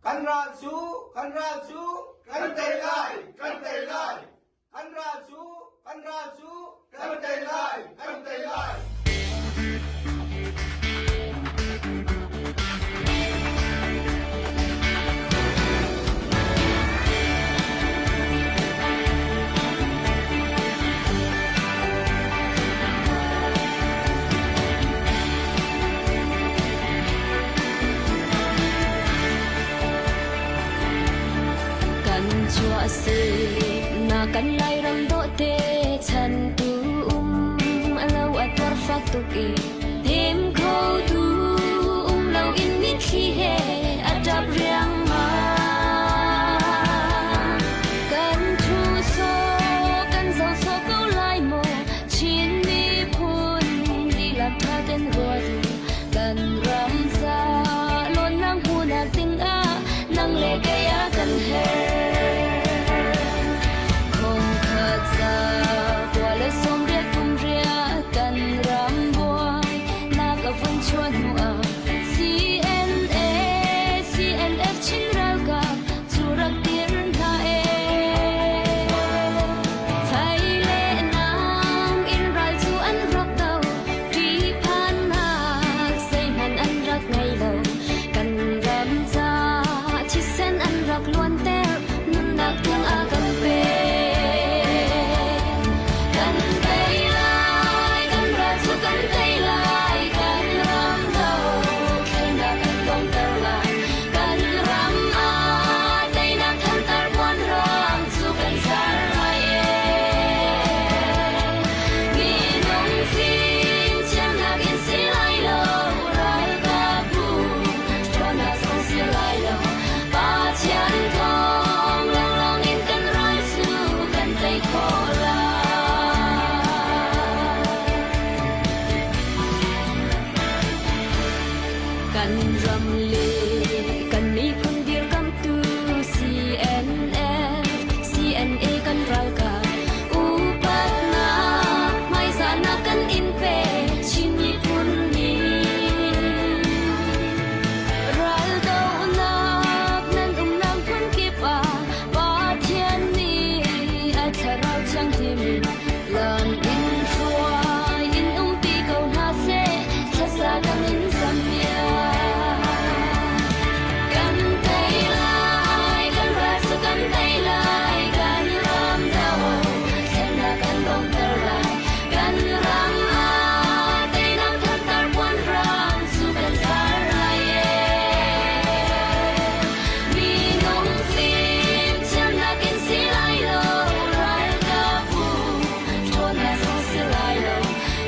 Kan ral cu, kan ral cu, kan tei lai, kan tei lai. Kan ral cu, kan ral cu, kan tei lai, kan tei lai. Kan chuah si na kan Lairam dawhte chan tu um alo a tuar fak tuk i them kho tu um lo in mitthli he a ṭap riangmang. Kan thu so kan zoh so ko lai maw Chin miphun lila tha ten ruat u kan ram ca lawnnak hmuhnak dingah nang le kei a kan herh. Khongkhat za kua le 80 kum riah kan ram buai nak a vun chuah hnu ah CNA CNF Chin ralkap cu rak dir hna ee. Fai le nam in ral cu an rak do, ṭihphannak zeihmanh an rak ngei lo. Kan ram ca thisen an rak luanter, nunnak tiang a kan pek. Kan tei lai, kan ral cu kan tei lai, kan ram dothlennak kan donghter lai. Kan ram ah teinak thantar puanrang cu kan zar lai ee. Minung fimthiamnak in si lai lo, ralkapbu ṭhawnnak zong si lai lo. Pathian thawng lawnglawng in kan ral cu kan tei khawh lai. Kan ram le kan miphun dirkamtu CNF, CNA kan ralkap upatnak hmaizahnak kan in pe Chin miphun nih. Raldohnak nan umnak hmun kip ah Pathian nih a thlarau thianghlim in lam in hruai in umpi ko hna seh thlasa kan in zampiak. Kan tei lai, kan ral cu kan tei lai, kan ram do thlennak kan donghter lai. Kan ram ah teinak thantar puan ram cu kan zar lai ee. Minung fimthiamnak in si lai lo, ralkapbu ṭhawnnak zong si lai lo.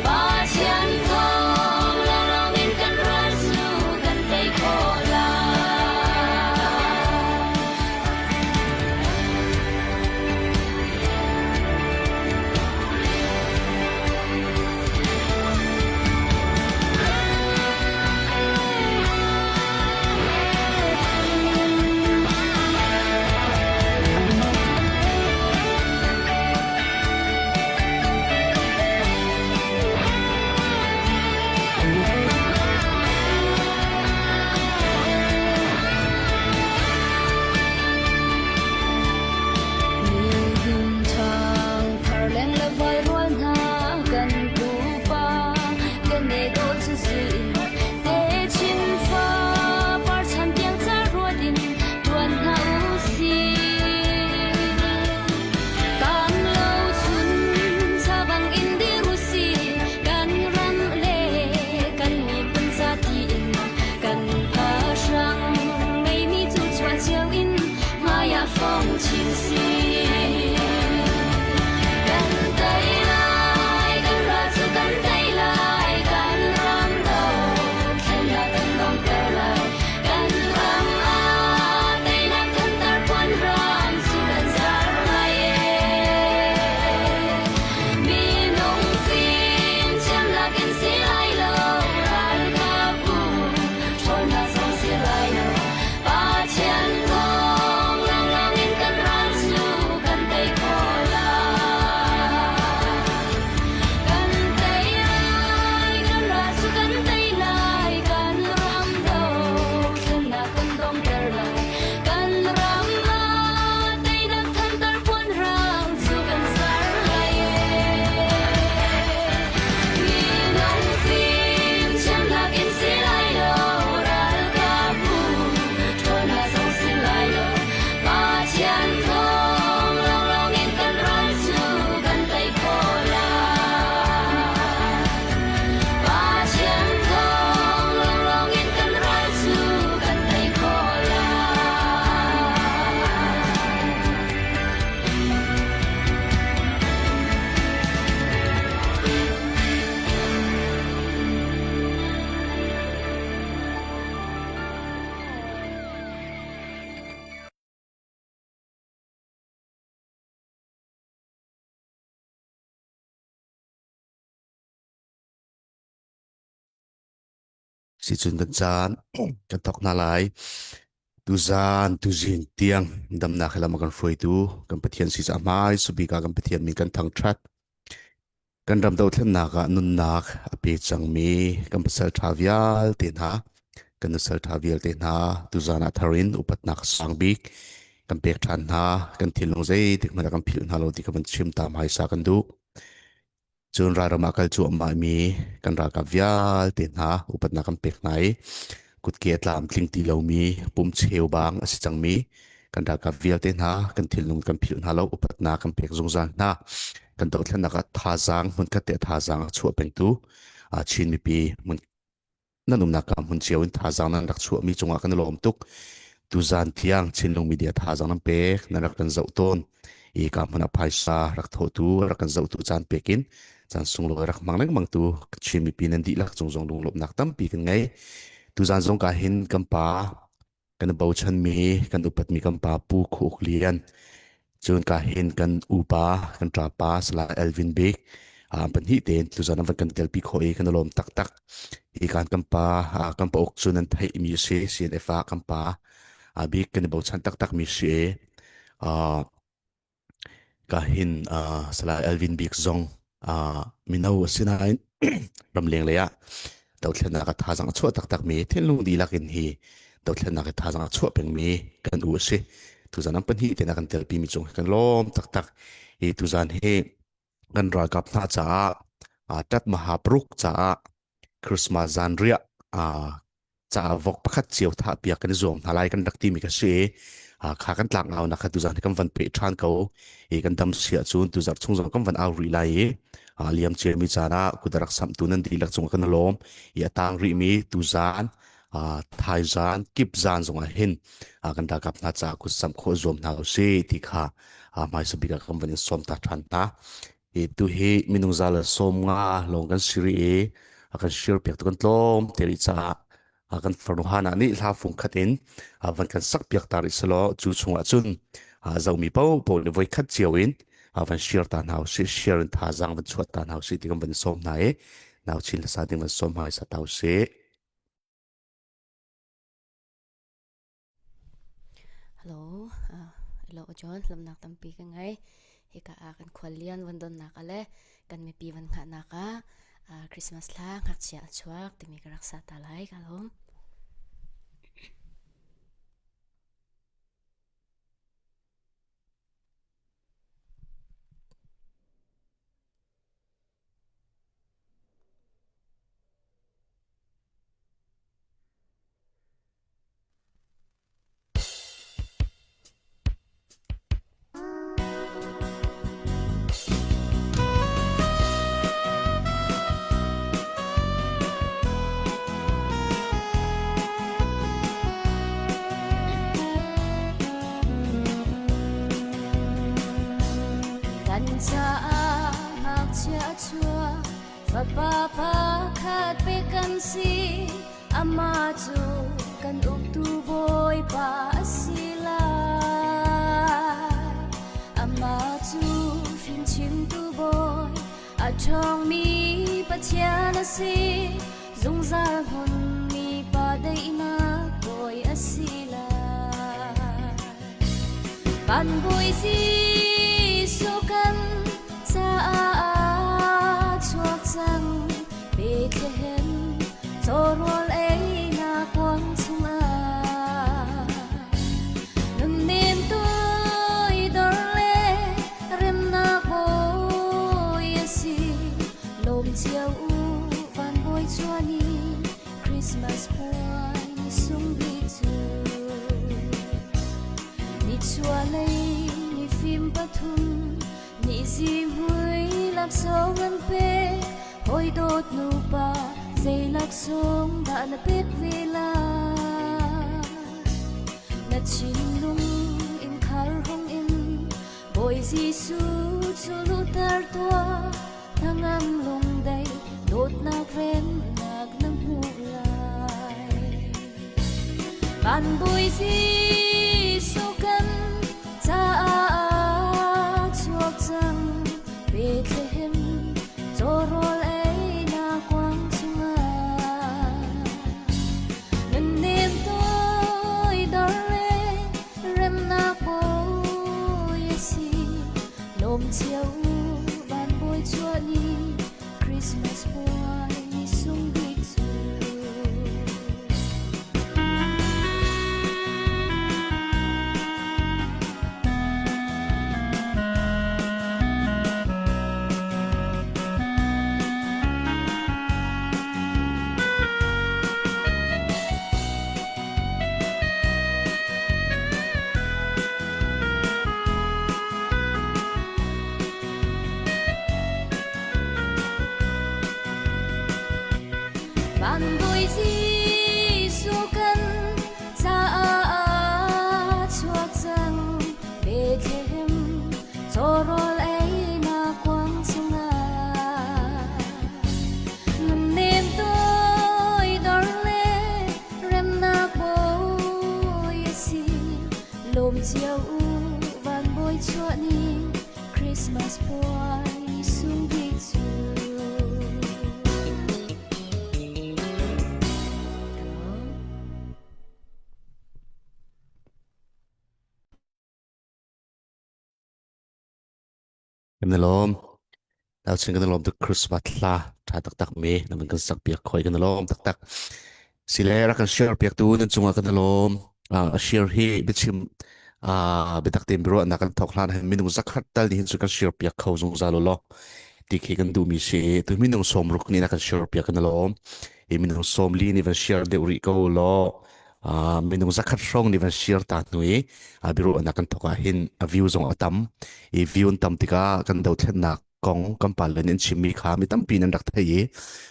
Pathian thawng lawnglawng in kan ral cu kan tei khawh lai. Nihin ṭhang thar leng le vai rual hna kan pupa kan e dawh cu si in te chin fa par chan tiang ca ruat in ṭuan hna u sih. Kan lo chun chabang in dir u sih kan ram le kan miphun ca tiin kan pahrang ngeimi cu chuan cio in hmai ah fong chin sih. Kan tei lai, kan ral cu kan tei lai, kan ram dothlennak kan donghter lai. Kan ram ah teinak thantar puan ram cu kan zar lai ee. Minung fimthiamnak in si lai lo, ralkapbu ṭhawnnak zong si lai lo. Pathian thawng lawnglawng in kan ral Sicun kan caan kan thawk hna lai. Tuzaan tuzing tiang damnak he lam a kan hruaitu kan Pathian si caah hmai subik ah kan Pathian min kan thangṭhat. Kan ram dothlennak ah nunnak a pe cangmi kan pasal ṭha vialte hna, kan nusal ṭha vialte hna tuzaan ah thar in upatnak sang bik kan pek ṭhan hna. Kan thinlung zeitik hmanh ah kan philh hna lo ti kha van chim ta hmaisa kan duh. Cun ralram ah kal cuahmahmi kan ralkap vialte hna upatnak kan pek hna i kutke a tlamtling ti lomi pum cheubang a si cangmi kan ralkap vialte hna kan thinlung kan philh hna lo upatnak kan pek zungzal hna. Kan dothlennak ah thazaang hmunkhat te thazaang a chuah pengtu Chin mipi hmun nan umnak ka hmun cio in thazaang nan rak chuahmi cungah kan i lawm tuk. Tuzan tiang Chinlung Media thazaang nan pek, nan rak kan zoh tawn. I ka hmun ah phaisa rak thawhtu, rak kan zohtu caan pek in caan sunglawi rak hmang lengmang tu Chin mipi nan dihlak cung zong lunglawmhnak tampi kan ngei. Tuzan zong ka hin kan pa kan bochanmi kan upatmi kan pa Pu Khu Uk Lian cun ka hin kan upa kan ṭapa Salai Elvin Bik pahnih tein tuzan an van kan telpi khawh i kan i lawm taktak hi kan kan pa kan pa uk cu nan theihmi a si CNF ah kan pa bik kan i bochan taktak mi si i Ka hin Salai Alvin Bik zong mino a si nain ramleng lei ah dothlennak a thazaang a chuah taktakmi thinlung dihlak in hi dothlennak i thazaang a chuah pengmi kan u a si. Tuzan an pahnih tein a kan telpimi cung kan lawm taktak. Hi tuzan hi kan ralkap hna caah tat maha paruk caah Christmas zanriah caah vok pakhat cio thah piak kan i zuam hna lai kan rak timi ka si i kha kan tlak au nak kha tuzan hi kan van peh ṭhan ko i kan dam si ahcun tuzarh chung zong kan van au rih lai i liam ciami caan ah kut a rak samhtu nan dihlak cung kan lawm i a tang rihmi tuzan thaizan kip zan zong ah hin kan ralkap hna caah kut samh khawh zuam hna usih ti kha hmaisa bik ah kan van in sawm ta ṭhan hna. Hi tu hi minung za le 50 lawng kan si rih i a kan share piak tu kan tlawm te rih caah a kan farnu Hana nih hla fung khat in a van kan sak piak ta rih selaw cu chungah cun a zomi paohpaoh nih voi khat cio in a van share ta hna usih share in thazaang van chuah ta hna usih ti kan van sawm hna i nau chin hlasa ding van sawm hmaisa ta usih. Hello, hello John, lamnak tampi ka ngei. Hika ah kan khuallian van donnak ah le kan mipi van hngahnak ah Christmas thla ngakchia a chuak timi ka rak sa ta lai ka lawm. Kan caah ngakchia a chuak fapa pakhat pe kan si Amah cu kan uktu Bawipa a si lai. Amah cu fimchimtu bawi, a ṭhawngmi Pathian a si. Zungzal hmunmi pa daihnak bawi a si lai. Van Bawi Jesuh kan caah a chuak cang. Bethlehem cawrawl einak kuang chungah nunnem toidor le remnak bawi a si lawm cio u van bawi chuan in Christmas puai ni sung bik cu nichuahlei mifim pathum Nihzihmui laksawng an pek, hawi dawt nupa zei laksawng dah na pek ve lai? Na thinlung innkhar hong in Bawi Jesuh cu luhter tuah, hnangam lungdai dawtnak remnak na hmuh lai. Van Bawi Jesuh kan caah chuak cang Bethlehem cawrawl einak kuang chungah. Lawm cio u van bawi chuah ni Christmas puai sung bik cu. Kan i lawm. Tauchin kan i lawm tuk Christmas hla ṭha taktak mi na van kan sak piak khoi kan i lawm taktak. Sile rak kan share piak tu nan cungah kan i lawm. Uh, share hi biachim uh, biatak tein biaruahnak kan thawk hlan hin minung zakhat tal nih hin cu kan share piak kho zungzal u law ti khi kan duhmi si tu minung 60 nih na kan share piak kan i lawm. I minung 40 nih van share deuh rih ko law uh, minung zakhat hrawng nih van share ta hnu i uh, biaruahnak kan thawk ah hin a view zong a tam i view an tam tikah kan dothlennak kong kan pale nih an chimmi kha mi tampi nan rak thei i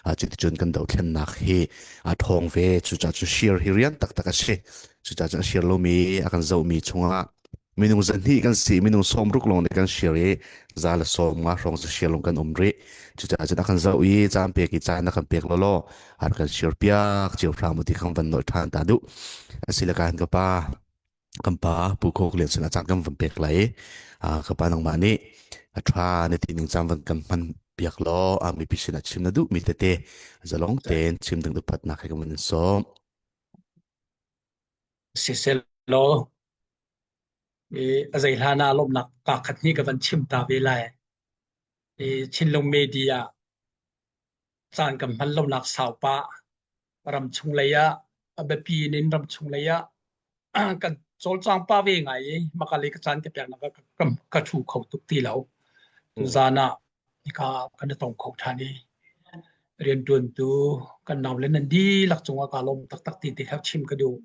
uh, cuticun kan dothlennak hi a ṭhawng ve cucaah cu share hi rian taktak a si cucaah cu a share lomi a kan zohmi chungah minung zahnih kan si minung 60 lawng nih kan share i 150 hrawng cu share lawng kan um rih cucaah cun a kan zoh i caan pek i caan a kan pek lawlaw har kan share piak cio hram u ti khan van nolh ṭhan ta duh asile kan ka pa kan pa pu khok lian sinah caan kan van pek lai a ka pa nangmah nih a ṭha na ti ning caan van kan hman piak law a mipi sinah chim na duh mi tete zalong tein chim ding duhpatnak he kan van in sawm Siselaw i a zei hlan ah lawmhnak kaa khat hnih ka van chim ta ve lai. I Chinlung media caan kan hman lonak sau pah ramchung lei ah a biapi in ramchung lei ah kan cawlcang pa ve ngai i makale ka caan ka peknak ka, ka, ka thu kho tuk ti lo. Tuzaan ah hika kan i tong kho ṭhan i rianṭuantu kan naule nan dihlak cungah kaa lawm taktak ti ti kha chim ka duh.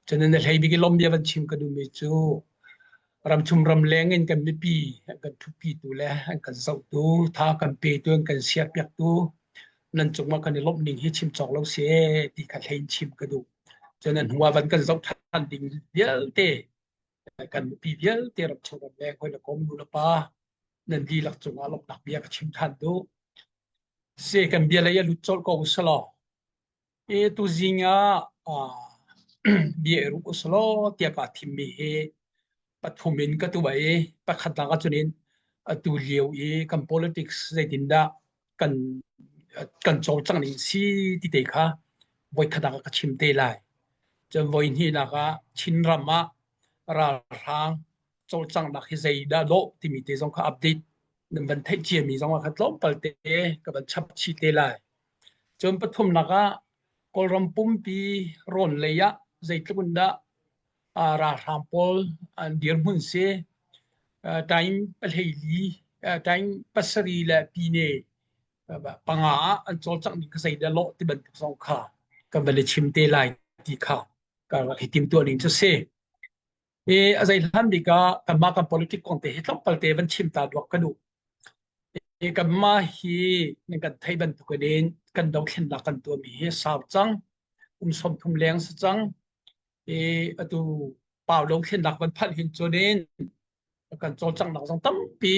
Cun na hlei bik i lawm bia van chim ka duhmi cu ramchung ramleng in kan mipi an kan ṭhutpitu le an kan zohtu, tha kan petu, an kan siarpiaktu nan cungah kan i lawmh ning hi chim cawk lo si ee ti kha hlei in chim ka duh. Cun nan hnu ah van kan zoh ṭhan ding vialte kan mipi vialte ramchung ramleng hawi le kom nu le pa nan dihlak cungah lawmhnak bia ka chim ṭhan duh. Se kan bia lei a lut colh ko usalaw. E tuzing ah bia i rup usalaw tiah kaa thimmi hi pathum in ka tuah i pakhat nak ahcun in atu lio i kan politics zeitindah kan kan cawlcangh ning si ti te kha voikhat ah ka chim te lai. Cun voihnihnak ah Chinram ah ralhrang cawlcanghnak hi zeidah dawh timi te zong kha update nan van theih ciami zong ah kha tlawmpal te ka van chap chih te lai. Cun pathumnak ah Kawlram pumpi rawn lei ah zeitluk in dah ralhrang pawl an dirhmun si time pahleili time pasarih le pine panga ah an cawlcangh ning kha zeidah lawh ti bantuk zong kha kan van i chim te lai ti kha ka rak i timtuah ning cu si. I a zei hlan bik ah kanmah kan politic kong te hi tlawmpal te van chim ta duak ka duh. I kanmah hi nan kan theih bantuk in kan dothlennak kan tuahmi hi sau cang, kum 30 leng si cang. I atu pau dothlennak van phanh hin cun in kan cawlcanghnak zong tampi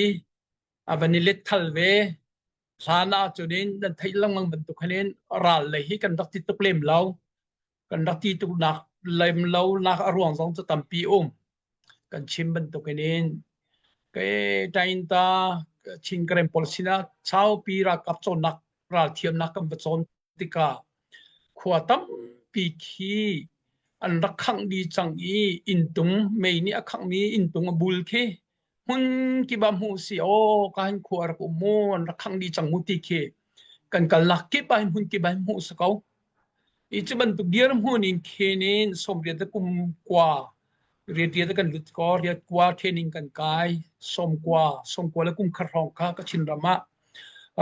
a van i let thal ve. Hlan ah cun in nan theih lengmang bantuk hin in ral lei hi kan rak ti tuk lem lo. Kan rak ti tuk nak lem lo nak a ruang zong cu tampi um. Kan chim bantuk in ke Tainta Chin Karen pawl sinah saupi ralkap cawnnak ralthiamnak kan va cawn tikah khua tampi khi an rak khangh dih cang i inntung mei nih a khanghmi inntung a bul khi hmun kip ah hmuh si aw ka hin khua rak um mu an rak khangh dih cang mu ti khi kan kalnak kip ah hin hmun kip ah hin hmuh si ko. I cu bantuk dirhmun in khin in 80 le kum kua riat kan lut ko riat kua training kan kai 90 90 le kum khat hrawng kha Kachin ram ah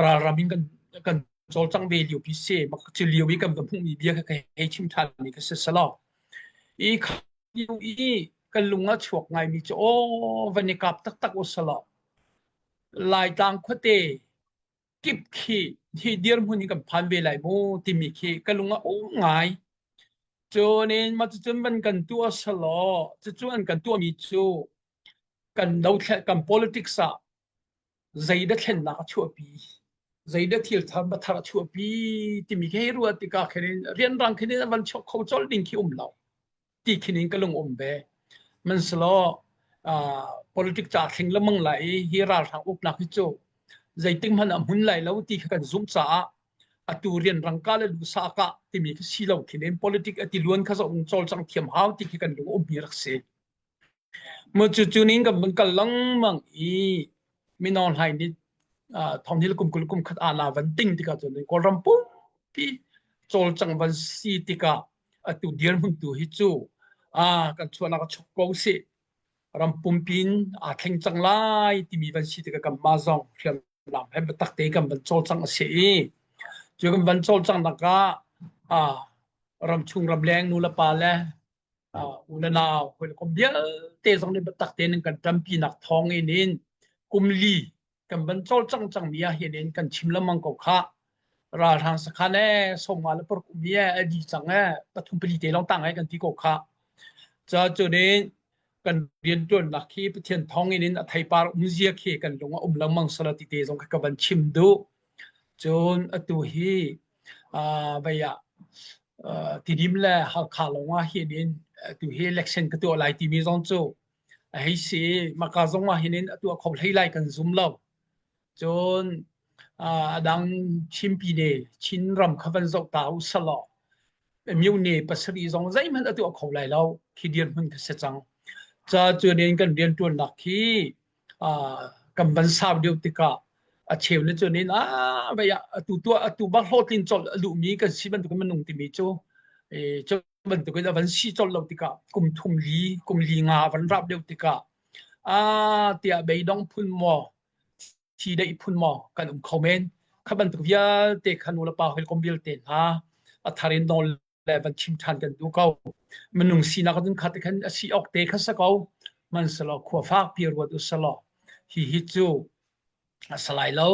ralram in kan kan cawlcang ve lio pi si mak cu lio i kan va hmuhmi bia kha ka hei chim ṭhan mi ka si salo i kha lio i kan lung a chuak ngaimi cu aw van i kap taktak u salo Laitlang khuate kip khi hi dirhmun hi kan phan ve lai mu timi khi ka lung a um ngai. Cun in mah cucun van kan tuah selaw cucu an kan tuahmi cu kan dothlen kan politics ah zeidah thlennak a chuahpi zeidah thil thar thar a chuahpi timi khi hei ruah tikah khin in rianrang khin in van chuak kho colh ding khi um lo. ti khin in ka lung um ve. Hmanhsehlaw politic ca thling lengmang lai i hi ralhrang uknak hi cu zeitik hmanh ah hmun lai lo ti kha kan zumh caah atu rianrang kah le lusa kah timi khi si lo khin in politic a tiluan kha zong cawlcang thiam hau ti khi kan lung ummi rak si. Mu cu cu ning kan van kal lengmang i Mino Hlaing nih thonghil kum 20 kum khat ana van ting tikah cun Kawlram pumpi cawlcang van si tikah atu dirhmun tu hi cu kan chuahnak a chuk ko sih ram pumpi in aa thleng cang lai timi van si tikah kanmah zong hriamnam he biatak te kan van cawlcang a si i cu kan van cawlcanghnak ah ramchung ramleng nu le pa le u le nau hawikom vialte zong nih biatak tein kan ṭampinak thawng in in kum li kan van cawlcang cangmi ah hin in kan chim lengmang ko khah. Ralhrang sakhan ee sawmnga le paruk um ee a di cang ee pathum pali te lawng tang ee kan ti ko khah. Ca cun in kan rianṭuannak khi Pathian thawng in in a theipar umzia khi kan lung a um lengmang sala ti te zong kha ka van chim duh. Cun atu hi vei ah Tidim le Halkha lawng ah hin in atu hi election ka tuah lai timi zong cu a hei si. Maka zong ah hin in a tuah kho hlei lai kan zum lo. Cun a dang Chinpi ne Chinram kha van zoh ta u selaw myone pasarih zong zeihmanh a tuah kho lai lo khi dirhmun kha si cang. Ca cun in kan rianṭuannak khi kan van sau deuh tikah a cheu le cun in ah vei ah atu tuah atu bak hlawhtlin colh a duhmi kan si bantukin minung timi cu cu bantukin a van si colh lo tikah kum thum li kum li nga van rap deuh tikah ah tiah beidong phun maw thi deih phun maw kan um kho men kha bantuk vialte kha nu le pa hawikom vialte hna a thar in nawl le van chim ṭhan kan duh ko. Minung sinak cun kha te khan a si awk te kha sa ko. Hmanhsehlaw khua fakpi ruat u selaw hi hi cu a sa lai lo.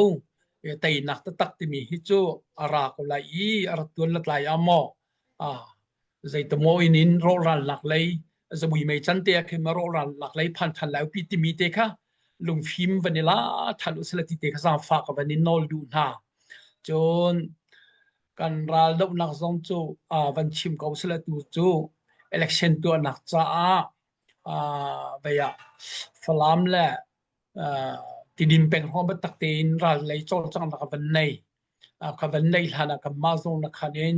Teinak taktak timi hi cu a ra ko lai i a rat tuan lat lai ah maw zeitamaw in in rawhralnak lei zamui mei can te ah khin ma rawhralnak lei phan ṭhan lai pi timi te kha lungfim van i la ṭhan u sila ti te kha zaangfah ka van in nawl duh hna. Cun Kan raldohnak zong cu van chim ko sila tu cu election tuahnak caah vei ah Falam le Tidim peng hrawng biatak tein ral lei cawlcanghnak a van nei. Ka van neih hlan ah kanmah zong na khan in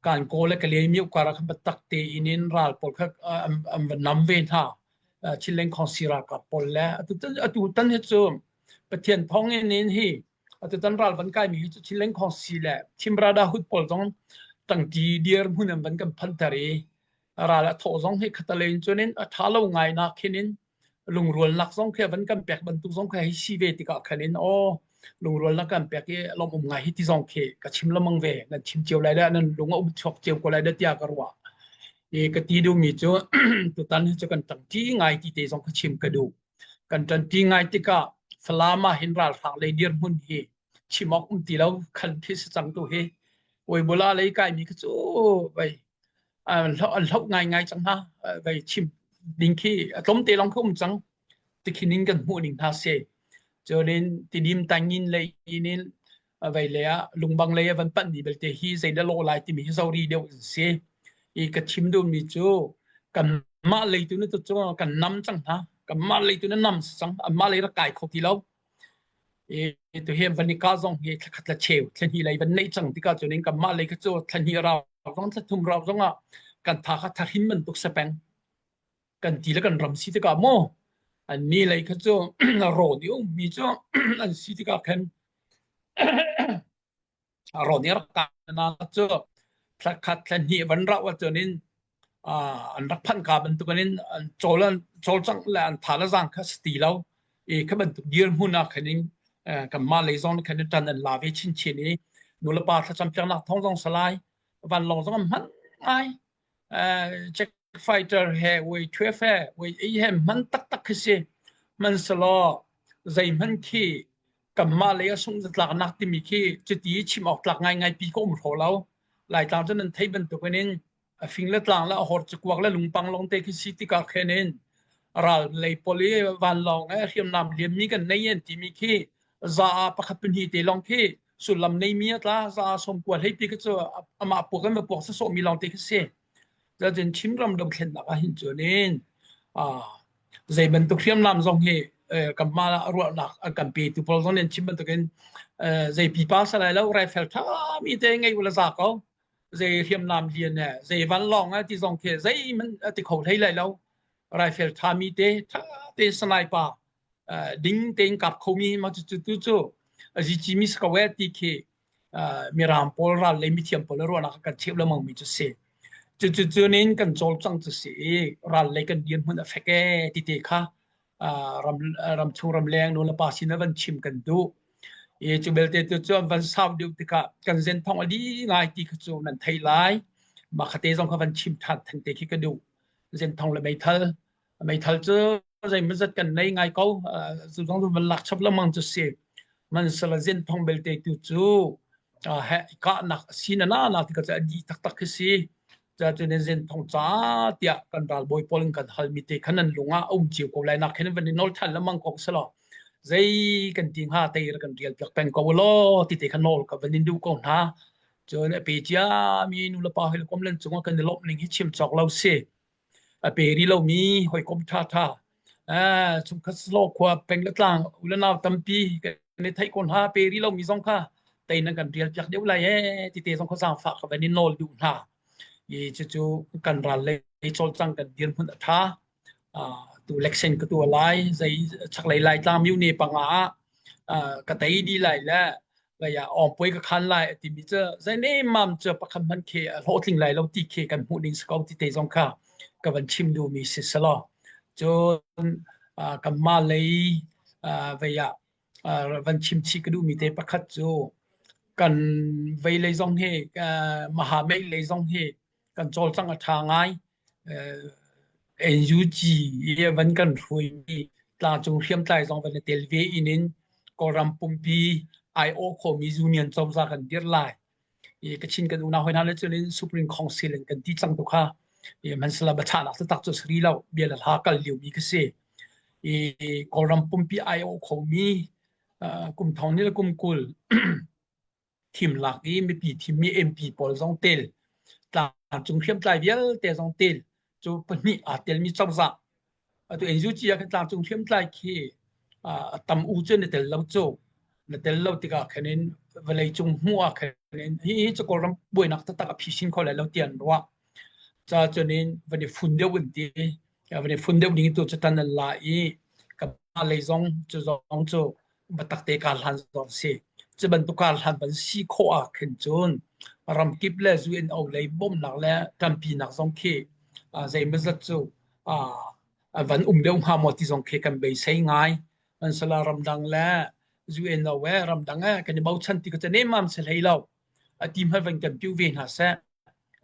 kan kaw le Kalaymyo kar ah khan biatak tein in ral pawl kha an van nam ve hna. Chinland Khawngsi ralkap pawl le atu tan hi cu Pathian thawng in in hi Atutan ral van kaimi hi cu Chinland Khawngsi le Chin Brotherhood pawl zong tangti dirhmun an van kan phanter i ral a thawh zong hi khatalei in cun in a tha lo ngai nak khin in lungrualnak zong khi van kan pek bantuk zong khi hei si ve tikah khan in aw lungrualnak kan pek i lawm um ngai hi ti zong khi ka chim lamang ve nan chim cio lai dah nan lung a um chuak cio ko lai dah tiah ka ruah i ka ti duhmi cu tutan hi cu kan tangti ngai ti te zong ka chim ka duh Kan ṭanpi ngai tikah Falam ah hin ralhrang lei dirhmun hi chim awk um ti lo khan khi si cang tu hi Weibola lei kaimi khi cu vei an hloh an hloh ngaingai cang hna vei chim ding khi a tlawmte lawng khi um cang tikhin in kan hmuh ning hna si cunin Tidim Tangin lei in vei lei ah lungbang lei a van panh mi belte hi zeidah lawh lai timi hi zori deuh in si i ka chim duhmi cu kanmah lei tu na tu cu kan nam cang hna kanmah lei tu na nam cang anmah lei rak kai kho ti lo i tu hi van i ka zong hi thlakhat la cheu thlahnih lei van neih cang tikah cun in kanmah lei kha cu thlahnih rau zong thlathum rau zong ah kan tha kha thahrin bantuk sepeng kan ti le kan ram si tikah maw an ni lei kha cu rawn i ummi cu an si tikah khan rawn i rak na cu thlakhat thlahnih van rauh ahcun in an rak phanh ka bantukin in an cawl an cawlcangh le an tha le zaang kha si ti lo i kha bantuk dirhmun ah khan in kanmah lei zong khan in ṭan an la ve chinchin i nulepa thlacam piaknak thawng zong salai vanlawng zong an hman ngai Czech fighter he wei 12 he wei ei he hman taktak khi si hmanhsehlaw zeihmanh khi kanmah lei a sungh zatlaknak timi khi cuti chim awk tlak ngaingai pi ka um hraw lo Laitlang cu nan theih bantukin in a fing le tlang le a hor cakuak le lungpang lawng te khi si tikah khin in ral lei pawl i vanlawng he hriamnam lianmi kan nei an timi khi za ah pakhat pahnih te lawng khi sullam neimi a tla za 90 hlei ti khi cu amah puak in va puak sawsawh mi lawng te khi si cun Chinram dothlennak ah hin cun in. Zei bantuk hriamnam zong hi kanmah ah ruahnak an kan petu pawl zong nih an chim bantukin zei pipa si lai lo rifle ṭhami te ngei u la za ko. Zei hriamnam lian eh zei vanlawng eh ti zong khi zeihmanh a ti kho hlei lai lo. Rifle ṭhami te ṭha te sniper ding tein kap khomi mah cucu tu cu a zici mi si ko eh ti khi Mirang pawl ral lei mithiam pawl ruahnak kan cheuh lengmang mi cu si. Cucu cunin kan cawlcang cu si i ral lei kan dirhmun a fek ee ti te kha ram ramchung ramleng nu le pa sin ah van chim kan duh. I cu belte tu cu an van sau deuh tikah kan zenthong a li ngai ti kha cu nan theih lai. Mah khate zong kha van chim ṭhan theng te khi ka duh. Zenthong le meithal. Meithal cu zeimawzat kan nei ngai ko. Cu zong cu van lak chap lengmang cu si. Hmanhsehla zenthong belte tu cu kahnak a si na na ti ka cu a dih taktak khi si. Cun zenthong ca tiah kan ralbawi pawl in kan halmi te khan nan lung ah a um cio ko lai nak khin van i nawl ṭhan lengmang ko selaw zei kan ti hnga tei kan rial piak peng ko law ti te kha nawl ka van in duh ko hna. Cun a pe ciami nulepa hawikom lan cungah kan i lawmh ning hi chim cawk lo si. A pe rih lomi hawikom ṭhaṭha chungkhat selaw khua peng le tlang u le nau tampi kan i theih ko hna pe rih lomi zong kha tei nan kan rial piak deuh lai ee ti te zong kha zaangfah ka van in nawl duh hna. I cucu kan ral lei cawlcang kan dirhmun a ṭha. Tu election ka tuah lai zei chaklei Laitlang myone panga ah ka tei dih lai le lei ah awngpuai ka khan lai a timi cu zei nemmam cu pakhat hmanh khi a hlawhtling lai lo ti khi kan hmuh ning si ko ti te zong kha ka van chim duhmi si selaw cun kanmah lei vei ah van chim chih ka duhmi te pakhat cu kan vei lei zong hi maha mei lei zong hi kan cawlcangh a ṭha ngai. NUG i van kan hruaimi tlangcung hriamtlai zong van i tel ve in in Kawlram pumpi aiawh khomi union cozah kan dirh lai. I Kachin kan unau hoi hna le cun in Supreme Council in kan ti cang tu kha i hmansala biachahnak taktak cu a si rih lo bia le hla kal liomi ka si. I Kawlram pumpi aiawh khomi kum thong ni le kum 20 thimlak i mipi thimmi MP pawl zong tel tlangcung hriamtlai vialte zong tel cu pahnih aa telmi cozah atu NUG ah khan tlangcung hriamtlai khi a tam u cu na tel lo cu na tel lo tikah khan in vawleicung hmuh ah khan in hi hi cu Kawlram buainak taktak a phisin kho lai lo ti an ruah ca cun in van i fun deuh an ti van i fun deuh ding tu cu tan an la i ka lei zong cu zong cu biatak te kar hlan zong si. Cu bantuk kar hlan ban si khawh ah khin cun ramkip le UNO lei bawmhnak le ṭanpinak zong khi zeimawzat cu van um deuh hnga maw ti zong khi kan beisei ngai. Mansala ramdang le UNO e ramdang e kan i bochan ti ka cu nemmam si hlei lo. A ti hmanh van kan piu ve hna seh.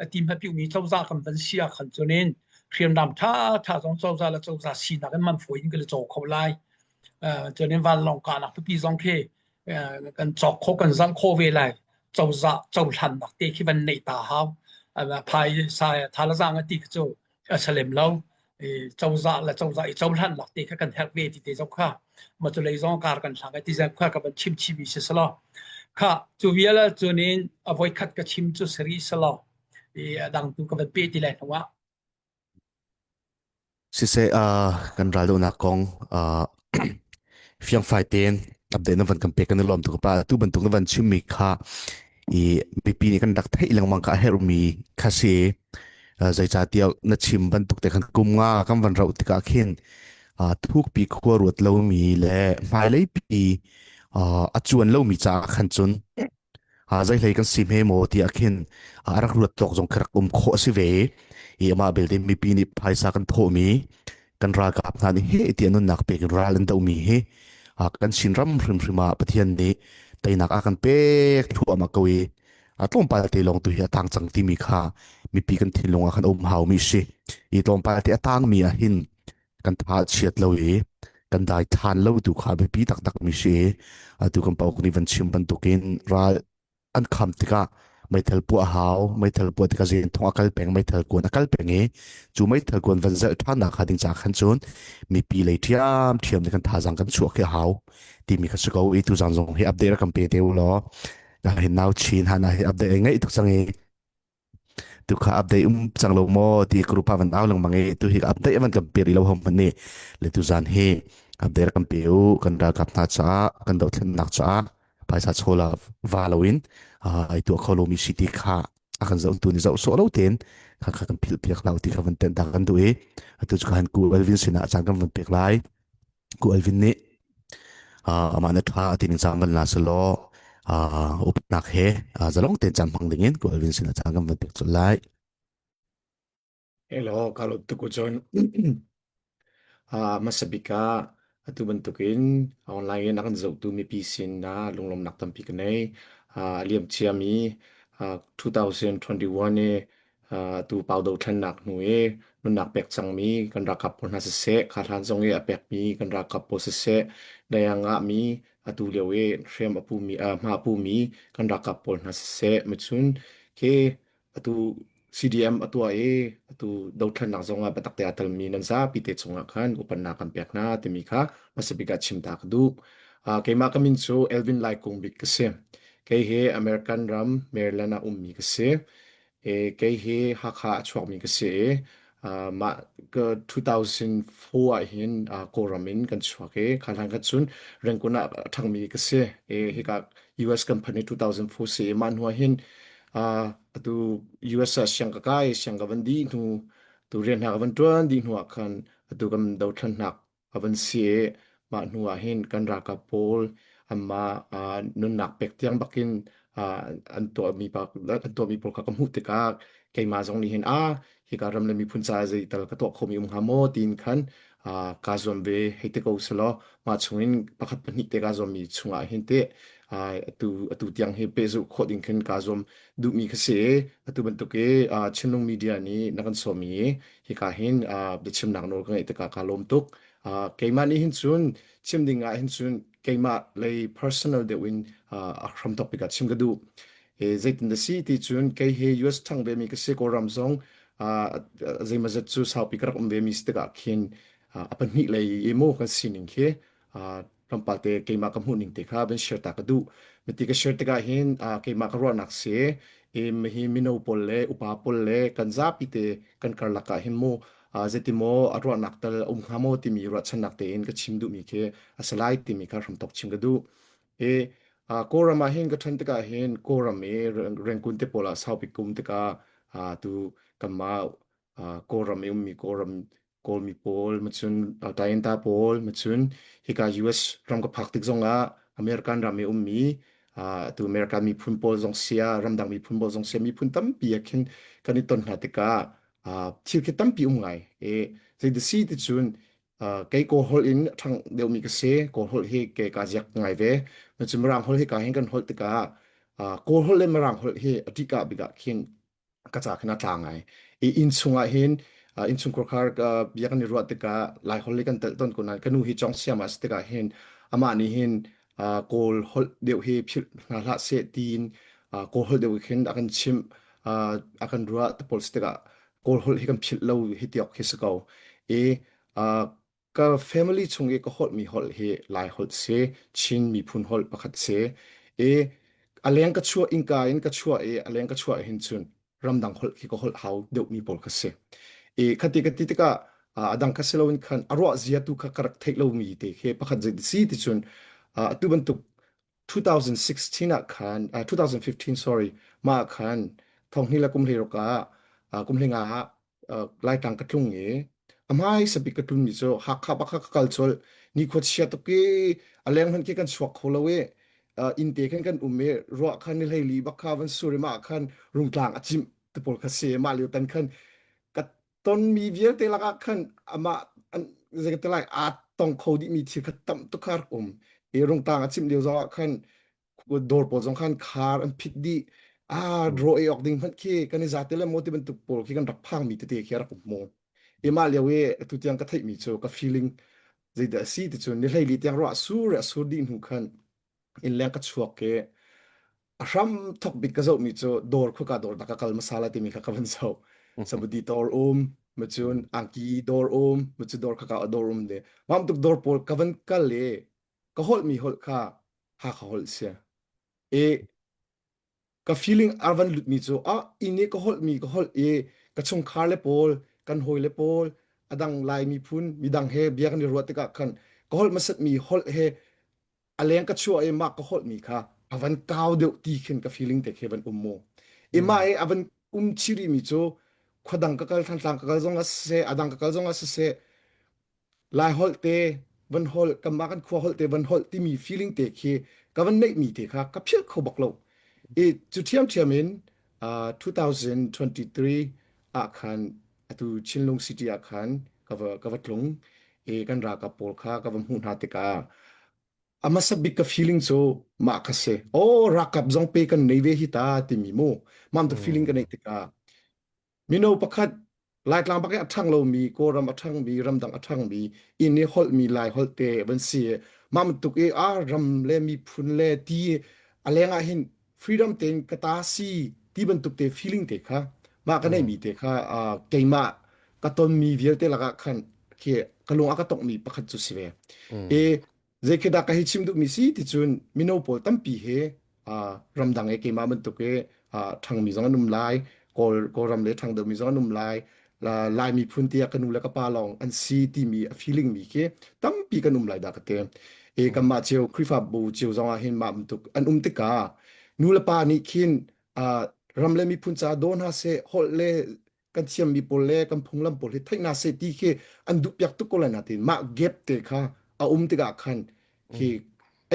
A ti hmanh piumi cozah kan van si ah khan cun in hriamnam ṭhaṭha zong cozah le cozah sinak in man fawi in kan i caw kho lai. Cun in vanlawng kahnak pipi zong khi kan cawk kho kan zalh khawh ve lai. Cozah cohlannak te khi van neih ta hau. Phai sai thalazang a ti khi cu a si lem lo. Cozah le cozah i cohlannak te kha kan herh ve ti te zong kha ma cu lei zong kar kan hlang ti zong kha ka van chim chih mi si selaw kha cu vial cun in a voikhat ka chim cu sari selaw i a dang tu ka van pe ti lai hnu ah Siseh, uh, kan raldohnak kong uh, fiangfai tein update na van kan pek kan i lawm tuk pa tu bantuk na van chimmi kha i mipi nih kan rak theih lengmang kha a herhmi kha si zeicahtiah na chim bantuk te khan kum nga kan van rauh tikah khin thukpi khua ruat lomi le hmailei pi a cuan lomi caah khan cun zeihlei kan si hme maw tiah khin a rak ruat tawk zong khi rak um khawh a si ve i amah belte mipi nih phaisa kan thawhmi kan ralkap hna nih he ti nunnak pek in ral an dohmi hi kan Chin ram hrimhrim ah Pathian nih teinak a kan pek thluahmah ko i a tlawmpal te lawng tu hi a tang cang timi kha mipi kan thinlung ah khan um haumi si i tlawmpal te a tangmi ah hin kan tha chiat lo i kan dai than lo tu kha biapi taktak mi si atu kan pauk nih van chim bantukin ral an kham tikah meithal puah a hau meithal puah tikah zen thong a kal peng meithal kuan a kal peng i cu meithal kuan van zelh ṭhan nak kha ding ca khan cun mipi lei ṭhiam ṭhiam nih kan thazang kan chuah khi a hau timi kha si ko i tu zan zong hi update rak kan pe te u law hin nau chin hana hi update ai ngaih tuk cang i. Tu kha update um cang lo maw ti group ah van au lengmang i tu hi update van kan pe rih lo hom ni le tu zan hi update kan pe u kan ralkap hna caah kan dohthlennak caah phaisa chawla va loin ai tuah kho lomi si ti kha a kan zoh tu ni zoh sawh lo tein kha kha kan philh piak lo ti kha van tenh ta kan duh i atu cu khan ku Alvin sinah caan kan van pek lai ku Alvin nih amah na tha ti ning caan van la selaw upatnak he zalong tein caan hmang dingin ku Alvin sinah caan kan van pek colh lai. Hello, ka lawm tuk u John. Hmasa bik ah atu bantukin online in a kan zohtu mipi sin ah lunglawmhnak tampi ka nei. A liam ciami 2021 i atu pau dothlennak hnu i nunnak pek cangmi kan ralkap pawl hna siseh, kha hlan zong i a pekmi kan ralkap pawl siseh, dayang ngahmi atu lio i hriam a pumi, hma a pumi kan ralkap pawl hna siseh, macun khi atu CDM a tuah i atu dothlennak zong ah biatak te aa telmi nan zapi te cungah khan upatnak kan pek hna timi kha hmasa bik ah chim ta ka duh. Uh, keimah ka min cu Elvin Lai Kung Bik ka si. Kei hi American ram Maryland ah ummi ka si. E, kei hi Hakha a chuakmi ka si i uh, mah ka 2004 ah hin uh, Kawlram in kan chuak i kha hlan kha cun Rangoon ah a ṭhangmi ka si. E, hika US kan phanh i 2004 si i mah hnu ah hin uh, atu US ah siang ka kai siang ka van dih hnu tu rian hna ka van ṭuan dih hnu ah khan atu kan dothlennak a van si i mah hnu ah hin kan ralkap pawl anmah uh, nunnak pek tiang bakin uh, an tuahmi pa an tuahmi pawl kha ka hmuh tikah keimah zong nih hin a hika ram le miphun caah zei tal ka tuah khomi um hnga maw tiin khan uh, kaa zuam ve hei ti ko selaw mah chungin pakhat pahnih te kaa zuammi chungah hin teh uh, atu atu tiang hi pehzulh khawh ding khin kaa zuam duhmi kha si i atu bantuk i uh, Chinlung Media nih na kan sawmi hika hin uh, biachimnak nawl ka ngeih tikah kaa lawm tuk. Uh, keimah nih hin cun chim ding ah hin cun keimah lei personal deuh in uh, a hramthok bik ah chim ka duh. E, zeitin da si ti cun kei hi US ṭhang ve mi ka si Kawlram zong uh, zeimazet cu saupi ka rak um ve mi si tikah khin uh, a pahnih lei i mu kan sining khi uh, tlawmpal te keimah ka hmuh ning te kha van share ta ka duh. Miti ka share tikah hin uh, keimah ka ruahnak si i hi mino pawl le upa pawl le kan zapi te kan karlak ah hin mu uh, zeiti maw a ruahnak tal um hnga maw timi ruahchannak tein ka chim duhmi khi a si lai timi kha hramthok chim ka duh. I uh, Kawlram ah hin ka ṭhan tikah hin Kawlram i Rengkun te pawl ah saupi kum tikah uh, tu kanmah uh, Kawlram i ummi Kawlram Kawlmi pawl macun Tayinta pawl macun hika US ram ka phak tik zongah American ram i ummi uh, tu American miphun pawl zong sia ramdang miphun pawl zong sia miphun tampi ah khin kan i ton hna tikah uh, thil khi tampi um ngai e zeiti ti cun uh, kei kawl holh in ṭhang deuhmi ka si kawl holh hi ke ka ziak ngai ve macun mirang holh hi ka hin kan holh tikah uh, kawl holh le mirang holh hi a ṭika bik ah khin ka ca khin a tla ngai. I inn chungah hin uh, innchungkhar khar uh, bia kan i ruah tikah Lai holh i kan telh tawn ko nain ka nu hi cong siam ah si tikah hin amah nih hin uh, Kawl holh deuh hi philh hna hlah seh tiin uh, Kawl holh deuh khin a kan chimh uh, a kan ruah te pawl si tikah Kawl holh hi kan philh lo hi tiok khi si ko. I uh, Ka family chung i ka holhmi holh hi Lai holh si, Chin miphun holh pakhat si. I a leng ka chuah innka in ka chuah i a leng ka chuah hin cun ramdang holh khi ka holh hau deuhmi pawl kha si. I khati ka ti tikah a dang kha si loin khan a ruah zia tu kha ka rak theih lomi te khi pakhat zei si ti cun atu bantuk 2016 ah khan 2015 sorry mah khan thonghni le kum hlei ruk ah kum hlei nga ah Laitlang ka tlung i a hmaisa bik ka tlunmi cu Hakha bak kha ka kal colh. Nikhua chia tuk i a leng hmanh khi kan chuak kho lo i inn te khan kan um i ruah khan ni hleili bak kha van sur i mah khan rungtlang a cimh te pawl kha si mah lio tan khan ka tonmi vialte lakah khan amah an zei ka ti lai aa tong kho dihmi thil kha tam tuk kha rak um i rungtlang a cimh lio zong ah khan dawr pawl zong khan khar an phit dih ah draw ei awk ding hmanh khi kan i zate le maw ti bantuk pawl khi kan rak phangmi tete khi a rak um mu i mah lio i atu tiang ka theihmi cu ka feeling zeidah a si ti cun ni hleili tiang ruah sur a sur dih hnu khan inn leng ka chuak ke a hram thok bik ka zohmi cu dawr khuka dawr dak ka kal hmasa la timi kha ka van zoh sabudi dawr um macun angki dawr um macu dawr khaka dawr um de mam tuk dawr pawl ka van kal i ka holhmi holh kha Hakha holh si. I Ka feeling a van lutmi cu ah inn i ka holhmi ka holh i ka chungkhar le pawl kan hawi le pawl a dang Lai miphun midang he bia kan i ruah tikah khan ka holh hmasatmi holh he a leng ka chuah i mah ka holhmi kha a van kau deuh ti khin ka feeling te khi van um mu. I mah i a van um chih rihmi cu khua dang ka kal Thantlang ka kal zong ah siseh a dang ka kal zong ah siseh Lai holh te van holh kanmah kan khua holh te van holh timi feeling te khi ka van neihmi te kha ka philh kho bak lo. I cu ṭhiamṭhiam in uh, 2023 ah khan atu Chinlung City ah khan ka va ka va tlung i kan ralkap pawl kha ka va hmuh hna tikah a hmasa bik ka feeling cu mah kha si. Oh ralkap zong pe kan nei ve hi ta timi mu mam tu feeling ka neih tikah Mino pakhat Laitlang bak i a ṭhang lomi, Kawlram a ṭhangmi, ramdang a ṭhangmi, inn i holhmi Lai holh te van si. Mah bantuk i ah ram le miphun le ti a leng ah hin freedom tein ka ta si ti bantuk te feeling te kha mah ka neihmi te kha uh, keimah ka tonmi vialte lakah khan khi ka lung a ka tongmi pakhat cu si ve. I Zei khi dah ka hei chim duhmi si ti cun mino pawl tampi he uh, ramdang e keimah bantuk i uh, ṭhangmi zong an um lai, Kawl Kawlram le ṭhang deuhmi zong an um lai, la, Lai miphun tiah ka nu le ka pa lawng an si timi a feeling mi khi tampi kan um lai dah ka ti. E kanmah cio Khrihfabu cio zong ah hin mah bantuk an um tikah nu le pa nih khin uh, ram le miphun ca daw hna seh, holh le kan thiammi pawl le kan phunglam pawl hi theih hna seh ti khi an duh piak tuk ko lai natin mah gap te kha a um tikah khan khi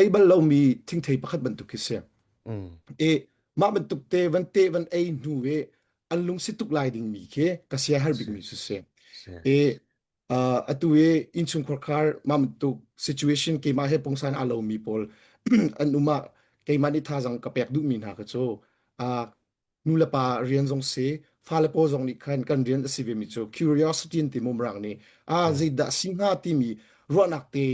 ei bal lomi thingthei pakhat bantuk khi si. E mah bantuk te van te van ei hnu ve an lungsi tuk lai ding mi khi ka sia har bik mi su si. E uh, atu i innchungkhar khar mah bantuk situation keimah he pungsan a lomi pawl an um ah keimah nih thazang ka pek duhmi hna kha cu uh, nulepa rian zong si fale pawl zong nih khan kan rian a si vemi cu curiosity an ti mumrang nih a zeidah si hnga timi ruahnak te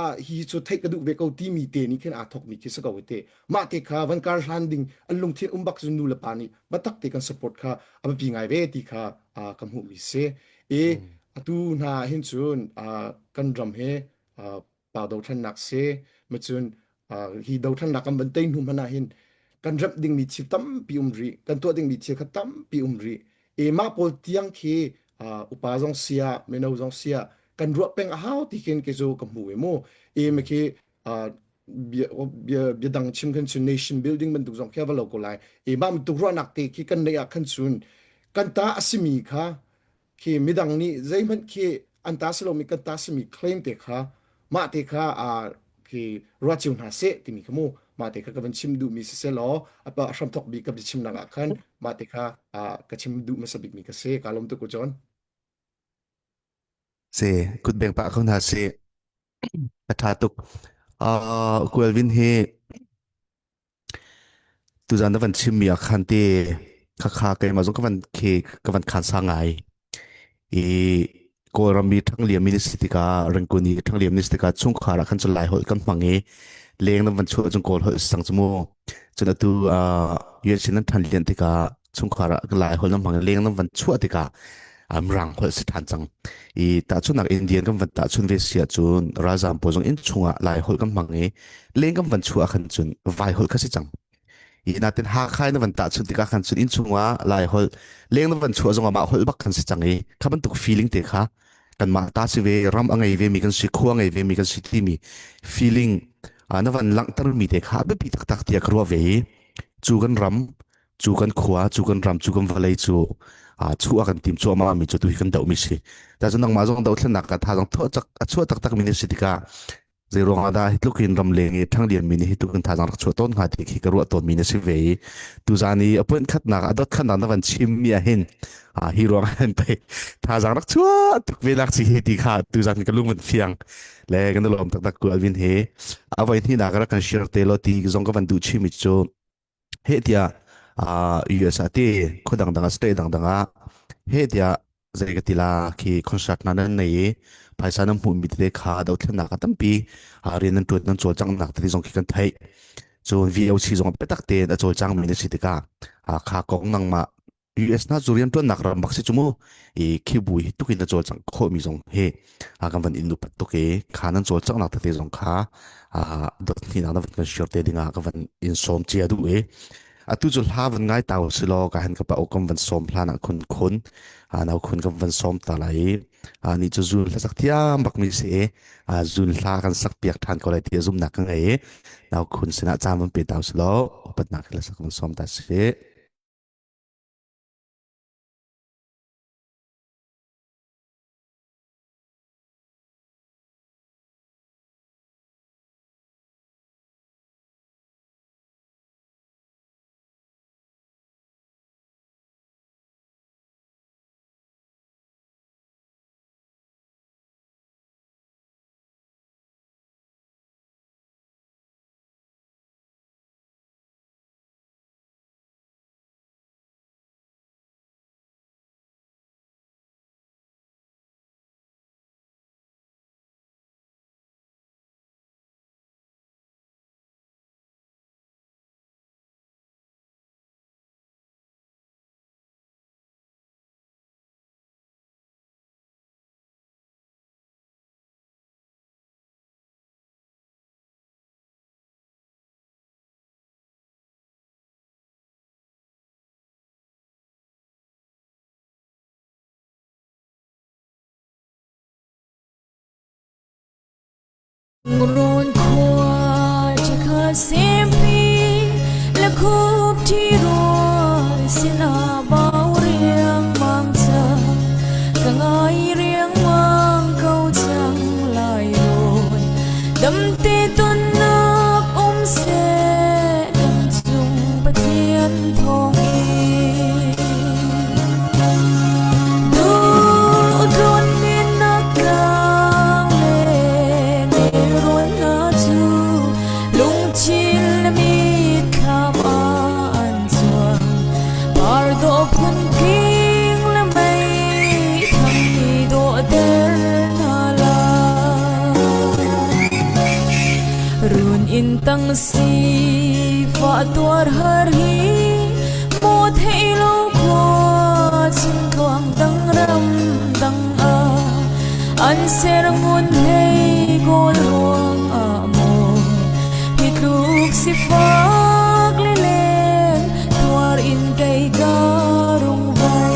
a hi cu theih ka duh ve ko timi te nih khin aa thokmi khi si ko te mah te kha van kar hlan ding an lungthin um bak cu nu le pa nih batak te kan support kha a biapi ngai ve ti kha ka hmuhmi si i atu hna hin cun kan ram he pa dothlennak si macun hi dothlennak kan van tei hnu hmanh ah hin kan remh dingmi thil tampi um rih kan tuah dingmi thil kha tampi um rih e mah pawl tiang khi upa zong sia mino zong sia kan ruah peng a hau ti khin ke cu ka hmu e mu e me khi bia bia bia dang chim khan chun nation building bantuk zong khi va lo ko lai e mah bantuk ruahnak te khi kan nei ah khan chun kan ta asimi kha khi midang nih zeihmanh khi an ta si lomi kan ta simi claim te kha mah te kha aa khi ruat cio hna seh timi kha mu mah te kha ka van chim duhmi si seh law a pa hramthok bik ka biachimnak ah khan mah te kha aa ka chim duh hmasa bikmi ka si ka lawm tuk u John. Si, kut beng pah ko hna si. A ṭha tuk. Uh, Kualvin hi Tuzaan na van chimmi ah khan te khakha keimah zong ka van khi ka van khan sa ngai. I Kawlram i ṭhangliam mi na si tikah Rangkun i ṭhangliam na si tikah chungkhar ah khan cun Lai holh kan hmang i leng nan van chuah cun Kawl holh sang cu mu. Cun atu uh, US in nan ṭhan lian tikah chungkhar ah Lai holh nan hmang i leng nan van chuah tikah Mirang holh si ṭhan cang. I tahchunhnak Indian kan van tahchun ve si ahcun ralzaam pawl zong inn chungah Lai holh kan hmang i leng kan van chuah khan cun vai holh kha si cang. I natin Hakha in na van tahchunh tikah khan cun inn chungah Lai holh leng na van chuah zongah mah holh bak khan si cang i kha bantuk feeling te kha kanmah ta si ve ram a ngei ve mi kan si khua ngei ve mi kan si timi feeling na van langhter mi te kha a biapi taktak tiah ka ruah ve i cu kan ram cu kan khua cu kan ram cu kan vawlei cu chuah kan tim cuahmah mi cu tu hi kan doh mi si ta cu nangmah zong dothlennak ka tha zong a chuah taktak mi na si tikah zei ruangah dah hi tluk in ramleng i ṭhanglian mi nih hi tluk in thazaang rak chuah tawn hnga ti khi ka ruah tawn mi na si ve i tuzaan i a point khatnak a dot khatnak na van chim mi ah hin hi ruang ah hin pei thazaang rak chuah tuk ve nak chi hi ti kha tuzaan ka lung van fiang le kan lawm taktak ku Alvin he a voi hnih nak rak kan share te lo ti zong ka van duh chim mi cu Heh tiah US ah ti khua dangdang ah state dangdang ah heh tiah zei ka ti la khi concert hna nan nei i phaisa nan hmuhmi tete kha dothlennak ah tampi rian nan ṭuan nan cawlcanghnak tete zong khi kan theih. Cun VOC zong biatak tein a cawlcangmi na si tikah kha kong nangmah US na cu rianṭuannak ram bak si cu mu i khi bu hi tukin na cawlcangh khawhmi zong hi kan van in upat tuk i kha nan cawlcanghnak tete zong kha dot hnih nak na van kan share te dingah ka van in sawm cia duh i. Atu cu hla van ngai ta si law ka han ka pa kam van som hlan ah khun khun nau khun kam van som ta lai i ni cu zun hla sak thiam bak mi si i zun hla kan sak piak than ko lai ti zumnak ka ngei i nau khun sinah caan van pe ta si law upatnak hla sak van som ta si. Rawn khua chakha sempi la khup thi ruai sina bau riang mang chang ka ngai riang mang ko chang lai roi dam te ton nak um se kan chung Pathian thawng in Run in tang si fa tuar har hi mo thei lo khua chin tluang dang ram dang a an ser ngun hei kawl ruang ah maw hi tluk sifak lilen tuar in kei ka rung vai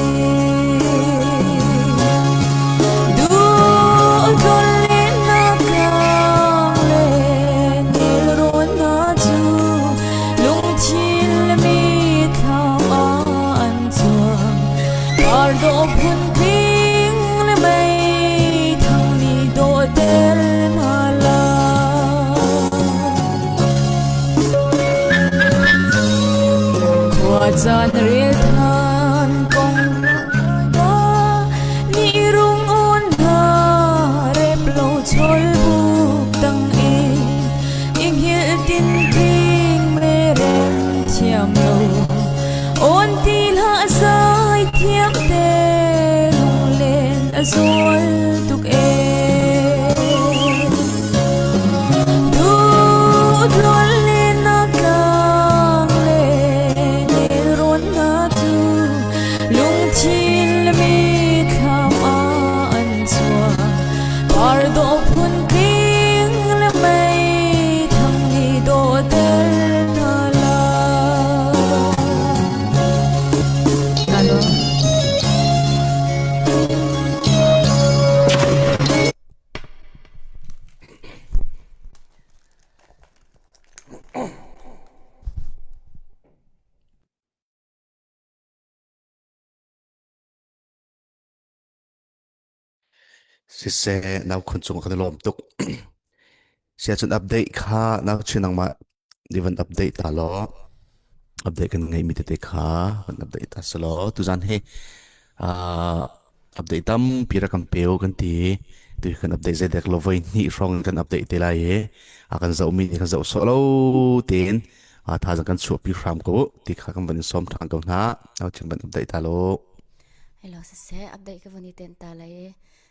Caan rel than kong ni rung un hna rep lo chol buk tang i inghil tin tling me rem thiam lo on ti hla zai thiam te lunglen a zual tuk e Siseh nau khun cung kan i lawm tuk. Siacun update kha nau chin nangmah ni van update ta law update kan ngeimi tete kha van update ta selaw tuzan hi uh, update tampi rak kan peo kan ti tu kan update zeidek lo voi hnih hrawng kan update te lai i a kan zohmi nih kan zoh sawh lo tein a thazang kan chuahpi hram ko ti kha kan van in sawm ṭhan ko hna nau chin van update ta lo Hello siseh update ka van i ten ta lai i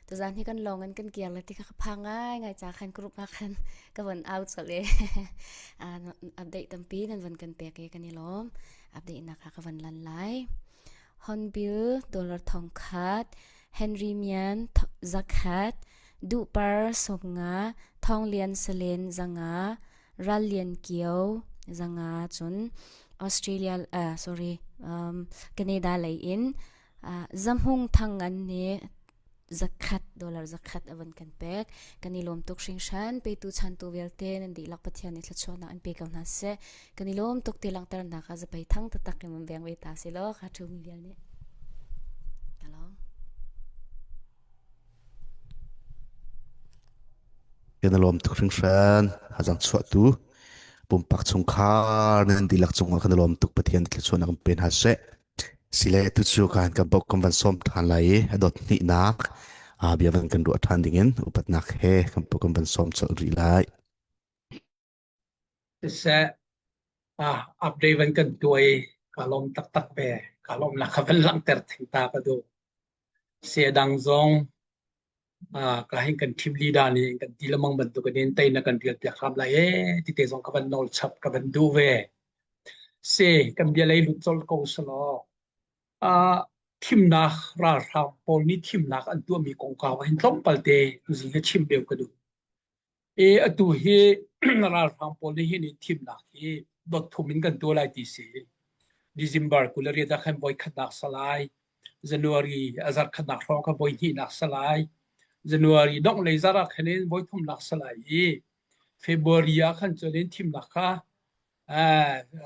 tuzan hi kan lawng in kan kir le ti kha ka phang ngai ngai ca khan group ah khan ka van out chol i update tampi nan van kan pek i kan i lawm update nak kha ka van lan lai Hornbill dollar thong khat Henry Mian zakhat Duhpar 50 Thonglian Salen 5 Ral Lian Kio. Zanga cun Australia uh, sorry um, Canada lei in uh, Zamhung Thang Ngan nih zakhat dollar zakhat a van kan pek. Kan i lawm tuk hringhran. Petu chantu vialte nan dihlak Pathian nih thluachuahnak an pe ko hna seh. Kan i lawm tuk ti langhternak ah zapei thang taktak in veng ve ta si law kha thu mi vial nih. Ka lawm. Kan i lawm tuk hringhran. Hazang chuahtu pumpak chungkhar nan dihlak cungah kan i lawm tuk Pathian thluachuahnak an pe hna seh. Sile tucu kan kan bok kan van sawm ṭhan lai i a dot hnihnak bia van kan ruah ṭhan dingin upatnak he kan bok kan van sawm colh rih lai. Siseh, ah update van kan tuah i ka lawm taktak ve. Ka lawmnak kha van langhter theng ta ka duh. Se dang zong ah ka hin kan team leader nih kan ti lemang bantuk in tei na kan rial piak hram lai ee ti te zong ka van nawl chap ka van duh ve. Se kan bia lei lut colh ko selaw ah thimnak ralhrang pawl nih thimnak an tuahmi kongkau ah hin tlawmpal te tuzing hi chim deuh ka duh. E atu hi ralhrang pawl nih hin thimnak hi dot thum in kan tuah lai ti si. December 28 ah khan voi khatnak salai. January a zarh khatnak hrawng kha voi hnihnak salai. January dongh lei zarh ah khan in voi thumnak salai i February ah khan cun in thimnak kha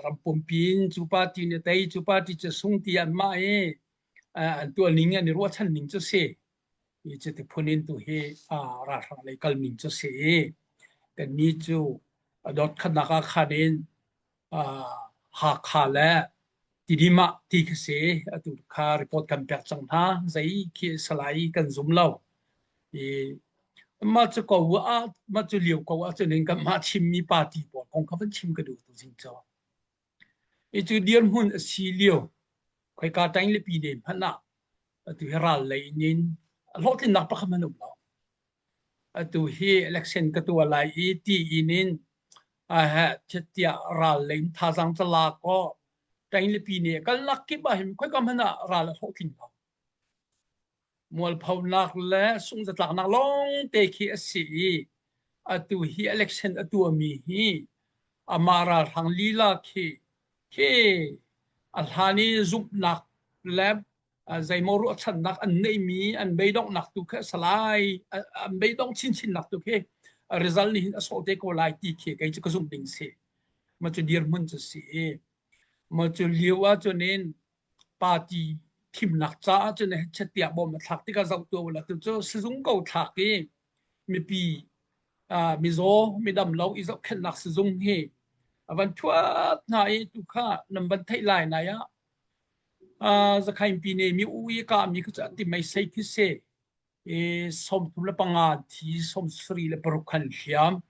ram pumpi in cu party nih tei cu party cu sung ti anmah i an tuah ning an i ruahchan ning cu si. Hi cuti phun in tu hi ralhrang lei kal ning cu si i kannih cu a dot khatnak ah khan in Hakha le Tidim ah ti khi si. Atu kha report kan pek cang hna. Zei khi salai kan zum lo. I mah cu ko ah mah cu lio ko ah cun in kanmah chimmi party pawl kong kha van chim ka duh tu zing cu. I cu dirhmun a si lio khoika ṭaing le pi ne hmanh ah atu hi ral lei in hlawhtlinnak pakhat hmanh um lo. Atu hi election ka tuah lai i ti in in tiah ral lei in thazaang ca la kaw ṭaing le pi ne kalnak kip ah hin khoika hmanh ah ral a hlawhtling lo. Mualphonak le sungzatlaknak lawngte khi a si i atu hi election a tuahmi hi amah ralhrang lila khi khi a hlan i zumhnak le zeimaw ruahchannak an neihmi an beidonghnak tu khi a si lai an beidongh chinchinnak tu khi result nih hin a sawh te ko lai ti khi kei cu ka zumh ding si ma cu dirhmun cu si i ma cu lio ahcun in party thimnak caah cun chettiah bawm a thlak tikah zoh tuah ula tu cu sizung ko thlak i mipi mizaw midam lo i zohkhenhnak sizung hi a van thuat hna i tu kha nan van theih lai nai ah Zakhain pi ne mi u i ka mi khu cu an ti mei sei khi se i 35 thi 76 khan hliam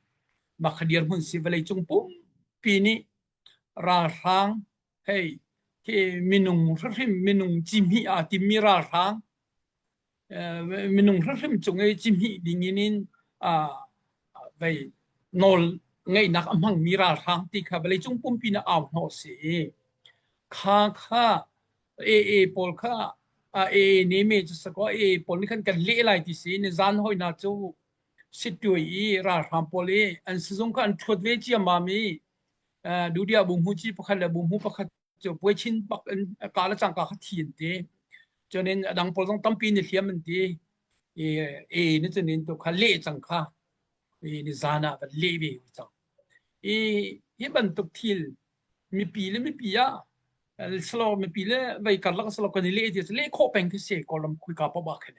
makhadir hmun si vawlei cung pumpi nih ralhrang hei khi minung hrimhrim minung cihmih aa timmi ralhrang minung hrimhrim cung i cihmih ding in in vei nawl ngeihnak a hmangmi ralhrang ti kha vawleicung pumpi na au hnawh si i kha kha AA pawl kha AA ne me cu sakaw AA pawl nih khan kan leh lai ti si ni zan hoi hna cu situi i ralhrang pawl i an sizung kha an thuat ve ciammam i Dudia bunghu ci pakhat le bunghu pakhat cu puai chin bak in ka le cangka kha thi an ti. Cunin a dang pawl zong tampi ni hliam an ti. I e ni cunin tu kha leh cang kha i ni zan ah van leh ve cang. I hi bantuk thil mipi le mipi ah salo mipi le vei karlak salo kan i leh ti leh khawh peng khi si kawlram khuika poah khin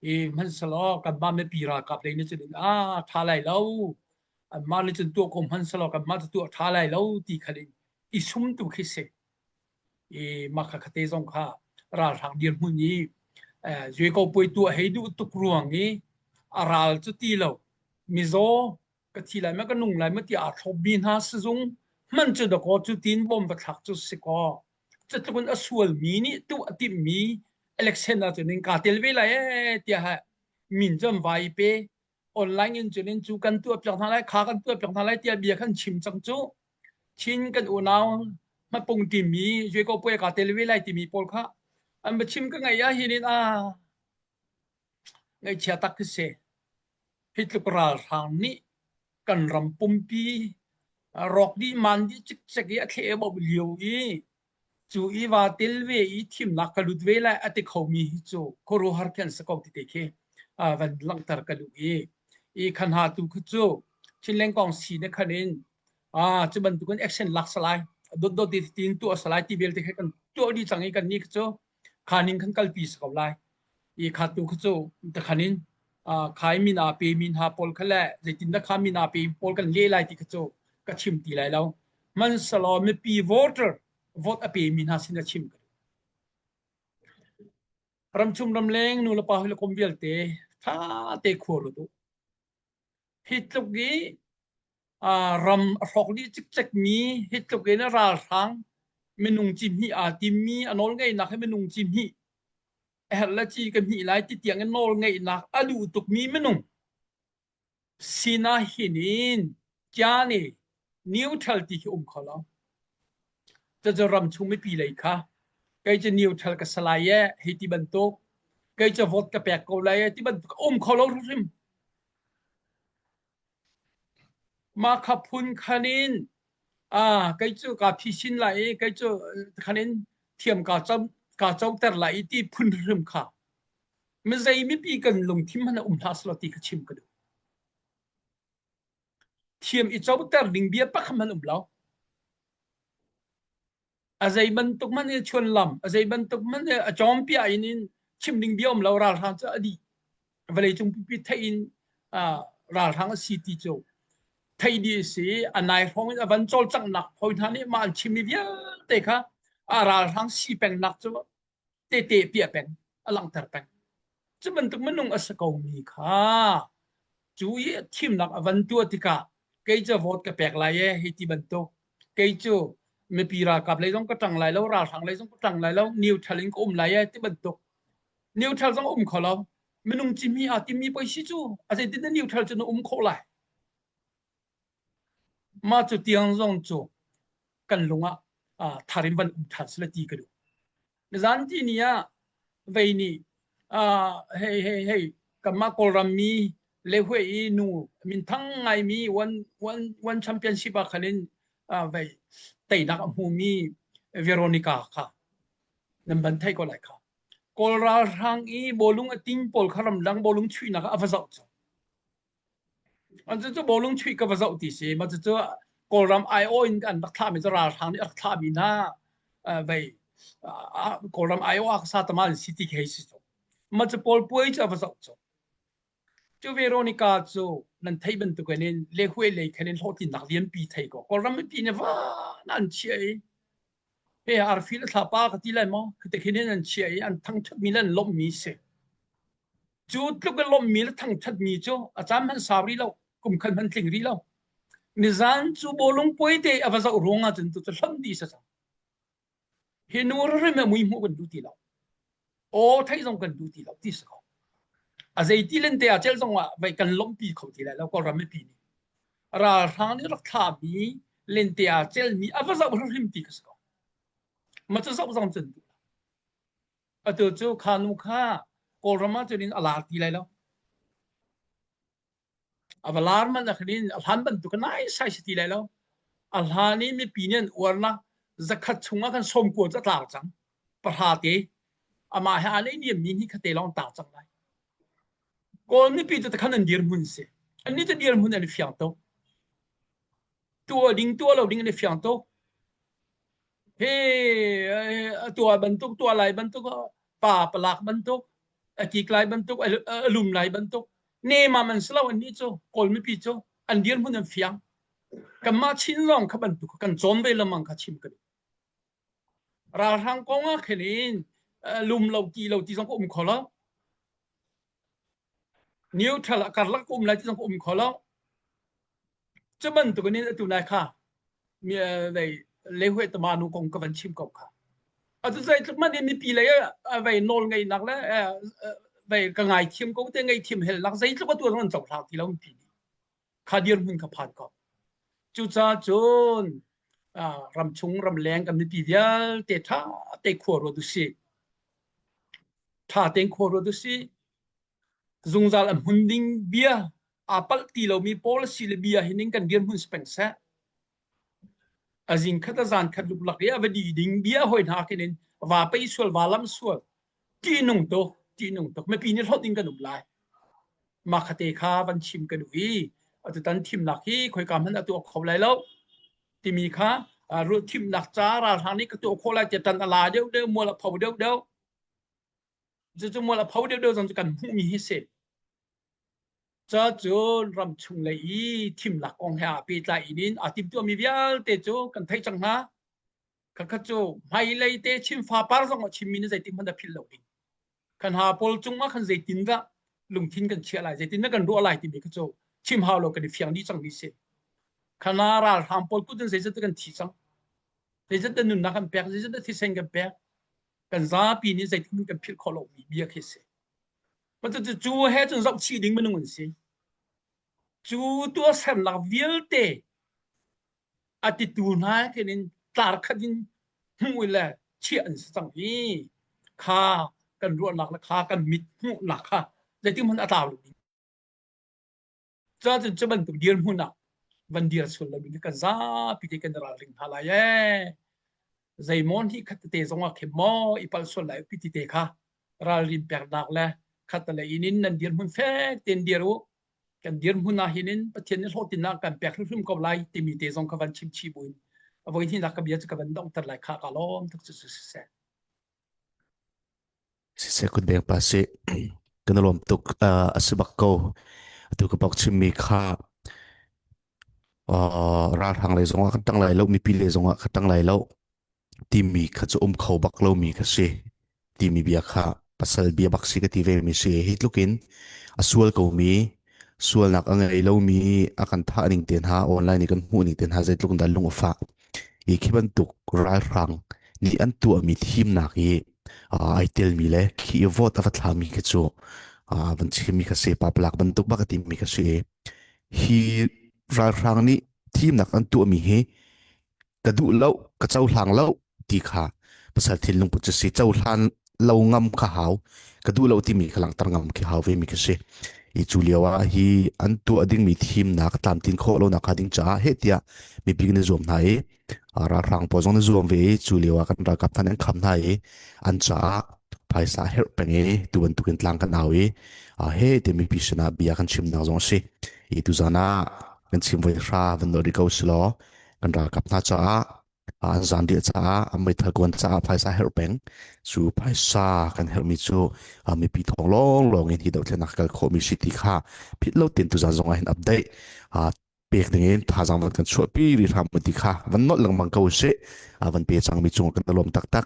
I hmanhsehlaw kanmah mipi ralkap lei nih cun a ṭha lai lo, anmah nih cun tuah ko hmanhsehlaw kanmah cu tuah ṭha lai lo ti khan in i sum tu khi si. I mah kha khate zong kha ralhrang dirhmun i zueko puai tuah hei duh tuk ruang i a ral cu ti lo mizaw ka thi lai ma ka nung lai ma ti aa thlopmi hna sizung hman cu dakaw cu tin bom va thlak cu si kaw cutluk in a sualmi nih tuah a timhmi election ahcun in kaa tel ve lai ee tiah min cu an vai i pe online in cun in cu kan tuah piak hna lai kha kan tuah piak hna lai tiah bia khan chim cang cu Chin kan unau hmapung timi zui ko puai kaa tel ve lai timi pawl kha an va chim ka ngaih ah hin in a ngaihchia tak khi si hi tluk ralhrang nih kan ram pumpi. Rawk dih man dih cikcek i a thleh bo lio i cu i va tel ve i thimnak ka lut ve lai a ti khomi hi cu khuaruahhar khi an si ko ti te khi van langhter ka duh i i khan ha tu khu cu Chinleng kong si ne khan in cu bantukin action lak salai dot dot ti tin tuah salai ti vialte kha kan tuah dih cang i kan ni cu kha ning khan kalpi si ko lai i kha tu khu cu ta khan in khai min a pe min ha pawl kha le zeitin dah kha min a pe pawl kan le lai ti kha cu ka chim ti lai lo hmanhsehlaw mipi voter vote a pe mi hna sin a chim ka ramchung ramleng nu le pa hoi le kom vialte tha te khua lu tu hi tluk i ram a hrawk dih cikcek mi hi tluk in ralhrang minung ci hnih aa timmi a nawl ngeihnak hi minung ci hnih a herh le ci ka hnih lai ti tiang in nawl ngeihnak a duh tukmi minung sinah hin in kyane neutral ti khi um kho lo. Cucu ramchung mipi lei kha kei cu neutral ka si lai e hei ti bantuk kei cu vote ka pek ko lai e ti bantuk um kho lo hrimhrim. Mah kha phun khan in ah kei cu kaa phisin lai i kei cu khan in thiam kaa co kaa coter lai i ti phun hrim kha mizei mipi kan lungthin hmanh ah um hlah selaw ti kha chim ka duh. Thiam i coter ding bia pakhat hmanh um lo. A zei bantuk hmanh in chuanlam, a zei bantuk hmanh in a cawmpiah in in chim ding bia um lo ralhrang cu a dih. Vawleicung pipi theih in uh, ralhrang a si ti cu theih dih a si. A nai hrawng in a van cawlcanghnak hawi hna nih mah an chimmi vialte kha a ralhrang si pengnak cu tete piah peng a langhter peng cu bantuk minung a si ko mi kha cu i thimnak a van tuah tikah kei cu vote ka pek lai e hei ti bantuk kei cu mipi ralkap lei zong ka ṭang lai lo ralhrang lei zong ka ṭang lai lo neutral in ka um lai e ti bantuk neutral zong um kho lo minung cimi aa timmi poi si cu a zeitin na neutral cu na um khawh lai Mah cu tiang zong cu kan lung ah thar in van um ṭhan seh ti ka duh. Nizan ti ni ah vei nih hei hei hei kanmah Kawlram mi lehhuai i nu minthang ngaimi one one one championship ah khan in vei teinak a hmumi Veronica kha nan van theih ko lai kha. Kawl ralhrang i bawlung a ting pawl kha ramdang bawlung chuihnak ah a va zoh cu. An cucu bawlung chuih ka va zoh ti si. Mah cucu Kawlram aiawh in an rak thlahmi cu ralhrang nih a rak thlahmi hna vei Kawlram aiawh ah sa tama an si ti khi hei si cu. Mah cu Paul Puai cu a va zoh cu. Cu Veronica cu nan theih bantukin in lehhuai lei khan in hlawhtlinnak lianpi thei ko. Kawlram mipi nih van an chiah i he arfi le thlapa ka ti lai maw? Khi te khin in an chiah i an thangṭhatmi le an lawmhmi si. Cu tluk a lawmhmi le thangṭhatmi cu a caan hmanh sau rih lo, kum khat hmanh tling rih lo. Nizan cu bawlung puai te a va zoh ruang ahcun tu cu hlonh dih si cang. Hi nu rim a mui hmuh kan duh ti lo. Aw theih zong kan duh ti lo ti si ko. A zei ti len te ah cel zong ah vei kan lawmhpi kho ti lai lo Kawlram mipi nih. Ralhrang nih rak thlami lente ah celmi a va zoh hrim ti ka si ko. Ma cu zoh zong cun duh lo. Atu cu kha nu kha Kawlram ah cun in a lar ti lai lo. A va lar man ah khan in a hlan bantuk nai sai si ti lai lo. A hlan i mipi nih an uarnak zakhat chungah khan sawmkua cu a tlar cang. Pahra te. Amah he aa neihniam mi hi khate lawng tar cang lai. Kawl mipi cu takhan an dirhmun si. Annih cu dirhmun an i fiang tuk. Tuah ding tuah lo ding an i fiang tuk. Hi a tuah bantuk tuah lai bantuk pa palak bantuk a kik lai bantuk a lum lai bantuk nemam an si lo annih cu Kawl mipi cu an dirhmun an fiang. Kanmah Chin lawng kha bantuk kan cawn ve lengmang kha chim ka duh. Ralhrang kong ah khin in lum lo ti lo ti zong ka um kho lo. Neutral a karlak ka um lai ti zong ka um kho lo. Cu bantuk in atu nai kha mi lei lehue tama nu kong ka van chim ko kha. Atu zeitluk man in mipi lei vei nawl ngeihnak le vei ka ngaithiam ko te ngaihthiam helnak zeitluk atu an cohlang ti lo mipi nih. Kha dirhmun kha phan ko. Cucaah cun ramchung ramleng kan mipi vialte ṭha te khua ruat usih. Ṭha tein khua ruat usih. Zungzal a hmun ding bia aa palh ti lomi policy le bia hi ning kan dirhmun si peng seh. A zing khat a zan khat luklak i a va di ding bia hoi hna khin in va pei sual va lam sual ṭihnung tuk ṭihnung tuk mipi nih hlawt in kan um lai. Mah khate kha van chim ka duh i atutan thimnak hi khoika hmanh a tuah kho lai lo timi kha ruah thimnak ca ralhrang nih ka tuah khawh lai tiah ṭan a la deuh deuh mual a pho deuh deuh cucu mual a pho deuh deuh zong cu kan hmuhmi hi si. Cacun ramchung lei i thimnak kong he aa pehtlai in aa timtuahmi vialte cu kan theih cang hna. Khakhat cu hmailei te chim fapar zong ah chimmi nih zeitik hmanh a philh lo ding. Kan ha pawl cung ah khan zeitin dah lungthin kan chiah lai, zeitin dah kan ruah lai timi kha cu chim hau lo kan i fiang dih cang mi si. Khana ralhrang pawl kut in zeizat kan thi cang. Zeizat dah nunnak kan pek, zeizat dah thisen kan pek. Kan zapi nih zeitik hmanh kan philh khawh lomi bia khi si. Cucu cu he cun zohchih ding minung an si. Cu tuahsernak vialte a titu hna khin in tlar khat in hmuh le chiah an si cang i kha kan ruahnak le kha kan mit hmuhnak kha zeitik hmanh a tlau lo ding. Cun cu bantuk dirhmun ah van dir sual lo ding kan zapi te kan ralring hna lai ee. Zeimaw hnih khat tete zong ah khin maw i palh sual lai pi ti te kha ralrin peknak le khat le in in nan dirhmun fek tein dir u. Kan dirhmun ah hin in Pathian nih hlawhtlinnak kan pek hrimhrim ko lai timi te zong kha van chim chih buin a voi hnihnak ka bia cu ka van donghter lai kha ka lawm tuk cu siseh. Siseh kutbeng pa si kan i lawm tuk a si bak ko. Atu ka bak chimmi kha ralhrang lei zongah kan ṭang lai lo, mipi lei zongah ka ṭang lai lo timi kha cu um kho bak lomi kha si. Timi bia kha pasal bia bak si ka ti ve mi si. Hi tluk in a sual komi, sualnak a ngei lomi a kan thah ning te hna, online i kan hmuh ning te hna zeitluk in dah lung a fah. Hi khi bantuk ralhrang nih an tuahmi thimnak hi ai telmi le khi i vote a va thlami khi cu van chimmi kha si papalak bantuk bak a timi kha si i hi ralhrang nih thimnak an tuahmi hi ka duh lo ka cohlang lo ti kha pasal thinlung put cu si cohlan lo ngam kha hau ka duh lo timi kha langhter ngam khi hau ve mi kha si i cu lio ah hi an tuah dingmi thimnak tlamtlin khawh lonak kha ding caah heh tiah mipi kan i zuam hna i ralhrang pawl zong na zuam ve i cu lio ah kan ralkap hna nih an kham hna i an caah phaisa herh peng i tu bantukin tlang kan au i he ti mipi sinah bia kan chimnak zong a si i tuzan ah kan chim voi hra van nol rih ko silaw kan ralkap hna caah an zanriah caah an meithal kuan caah phaisa herh peng cu phaisa kan herhmi cu mipi thawng lawnglawng in hi dothlennak kal khawhmi si ti kha phit lo tin tuzan zong ah hin update pek dingin thazaang van kan chuahpi rih hram ti kha van nolh lengmang ko sih van pe cangmi cung kan lawm taktak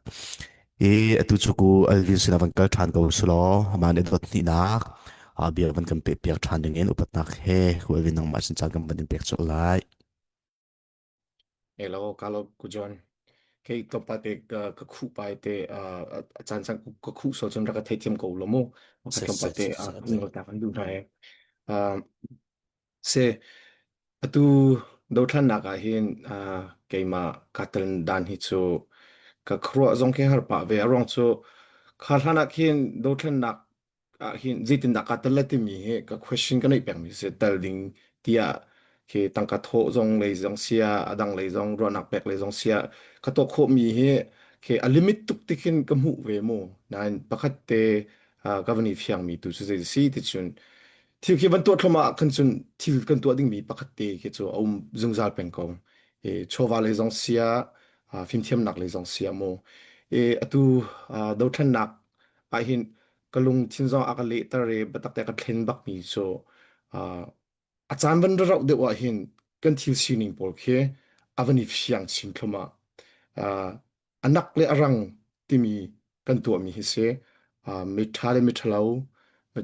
i atu cu ku Alvin sinah van kal ṭhan ko sulaw amah nih dawt hnihnak bia van kan pe piak ṭhan dingin upatnak he ku Alvin nangmah sin caan kan van in pek colh lai Hello, kalo ku John. Kei tlawmpal te ka ka khuh pai te a caan caan ka khuh so cun rak ka theithiam ko lo mu. Ka se tlawmpal se te se a se ngol ta kan duh hna he. Si, atu dothlannak ah hin keimah kaa tel dan hi cu ka khuaruah zong khi har pah ve. A ruang cu kha hlan ah khin dothlannak ah hin zeitindah kaa tel lai timi hi ka question ka neih pengmi si. Tel ding tiah khi tangka thawh zong lei zong sia, a dang lei zong ruahnak pek lei zong sia, ka tuah khawhmi hi khi a limit tuk ti khin ka hmuh ve mu. Nain pakhat te ka van i fiangmi tu cu zei si ti cun Thil khi van tuah thluahmah ah khan cun thil kan tuah dingmi pakhat te khi cu a um zungzal peng ko. E, chawva lei zong sia, fimthiamnak lei zong sia mu. E, atu dothlennak ah hin ka lungthin zong a ka lehter i biatak te a ka thlen bakmi cu a caan van rauh deuh ah hin kan thil sining pawl khi a van i fiang chin thluahmah. A nak le a rang timi kan tuahmi hi si. Uh, miṭha le miṭhalo,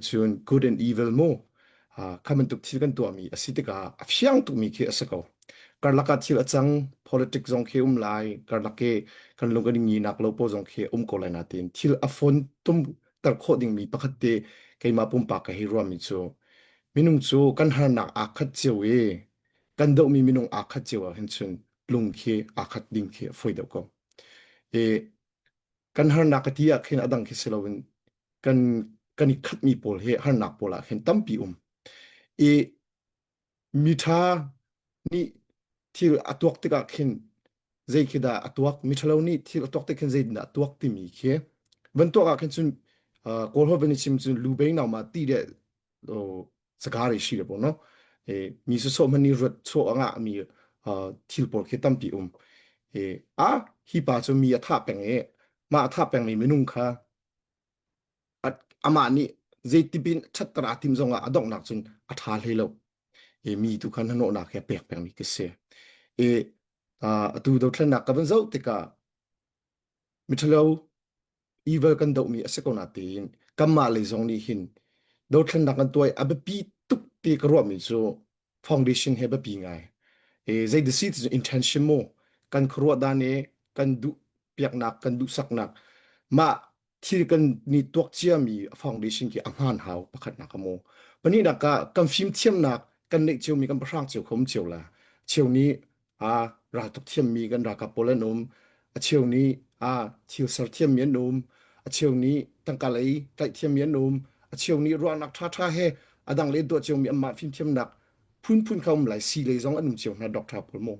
cun good and evil mu. Uh, kha bantuk thil kan tuahmi a si tikah a fiang tukmi khi a si ko. Karlak ah thil a cang, politics zong khi um lai, karlak i kan lung kan i nginak lo pawl zong khi um ko lai natin thil a fon tum ter khawh dingmi pakhat te keimah pumpak ka hei ruahmi cu minung cu kan harnak aa khat cio i kan dohmi minung aa khat cio ah hin cun lung khi aa khat ding khi a fawi deuh ko. I kan harnak ka ti ah khin a dang khi si loin kan kan i khatmi pawl hi harnak pawl ah khin tampi um. I miṭha nih thil a tuak tikah khin. Zei khi dah a tuak miṭhalo nih thil a tuak te khin zeitindah a tuak timi khi van tuak ah khin cun Kawl holh van i chim cun lu bei nau ma ti le sakari shi le po no e mi so hman ni ruat cho anga mi thil pawl khi tampi um e a hi pa cu mi a thah peng e ma a thah peng mi minung kha amah nih zeitipin ṭhatter aa tim zongah a donghnak cun a ṭha hlei lo e mi tu khan hnawhnak he pek pengmi ka si e atu dothlennak ka van zoh tikah miṭhalo evil kan dohmi a si ko na tiin kanmah lei zong nih hin dothlennak kan tuai a biapi tuk ti ka ruahmi cu foundation he biapi ngai e zei dasi ti cu intention mu kan khuaruah dan i kan duh piaknak kan duhsaknak mah thil kan ni tuak ciami foundation khi a hmaan hau pakhatnak a mu pahnihnak ah kan fimthiamnak kan neih ciomi kan pahrang cio khom cio la cheu nih a raltuk thiammi kan ralkap pawl an um a cheu nih a thil ser thiammi an um a cheu nih tangka lei tlaih thiammi an um a cheu nih ruahnak ṭhaṭha he a dang le tuah ciomi anmah fimthiamnak phunphun kha um lai si lei zong an um cio hna doctor pawl mu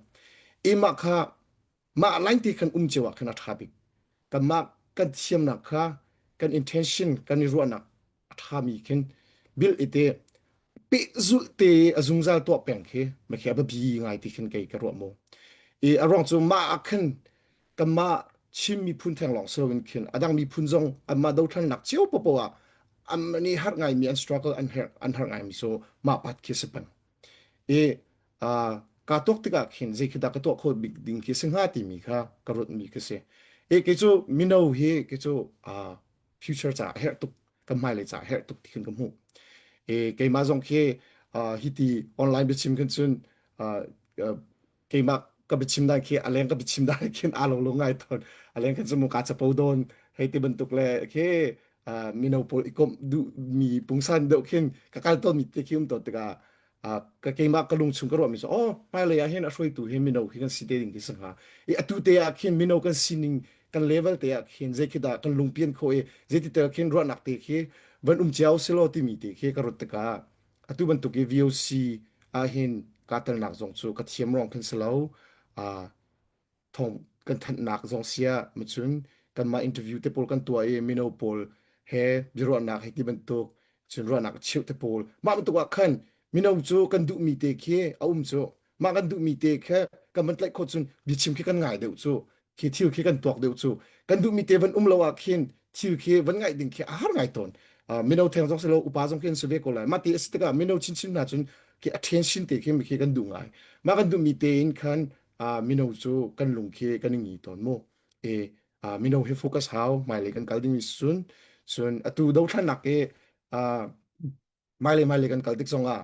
emah kha mah line te khan um cio ah khan a ṭha bik kanmah kan thiamnak kha kan intention kan i ruahnak a ṭhami khin bil i te pehzulh te a zungzal tuah peng khi makhi a biapi ngai ti khin kei ka ruah mu i a ruang cu mah ah khin kanmah Chin miphun theng lawng si loin khin a dang miphun zong anmah dothlannak cio popo ah an nih har ngaimi an struggle an her an har ngaimi so mah pat khi si peng i kaa tuak tikah khin zei khi dah ka tuah khawh bik ding khi si hnga timi kha ka ruatmi khi si. E kei cu mino hi kei cu future caah a herh tuk kan hmailei caah a herh tuk ti khin ka hmuh. E keimah zong khi hi ti online biachim khin cun keimah ka biachim dan khi a leng ka biachim dan khin aa lo lo ngai tawn a leng khin cu mu ka capo dawn hei ti bantuk le khi mino pawl i komh duhmi pungsan deuh khin ka kal tawnmi te khi um tawn tikah ka keimah ka lung chung ka ruahmi cu oh hmailei ah hin a hruaitu hi mino khi kan si te ding khi si hnga i atu te ah khin mino kan sining kan level te ah khin zei khi dah kan lungpian khawh i zeiti tel khin ruahnak te khi van um ciao selaw timi te khi ka ruat tikah atu bantuk i VOC ah hin kaa telnak zong cu ka thiam ruang khin si lo thawng kan thanhnak zong sia macun kanmah interview te pawl kan tuah i mino pawl he biaruahnak he ti bantuk cun ruahnak cheuh te pawl mah bantuk ah khan mino cu kan duhmi te khi a um cu mah kan duhmi te kha kan van tlaih khawh cun biachim khi kan ngai deuh cu khi thil khi kan tuak deuh cu kan duhmi te van um lo ah khin thil khi van ngaih ding khi a har ngai tawn mino theng zong si lo upa zong khi an si ve ko lai mah ti a si tikah mino chinchin hna cun khi attention te khi khi kan duh ngai mah kan duhmi te in khan mino cu kan lung khi kan i ngi tawn mu e mino hi focus hau hmailei kan kal ding cun cun atu dothlannak i hmailei hmailei kan kal tik zong ah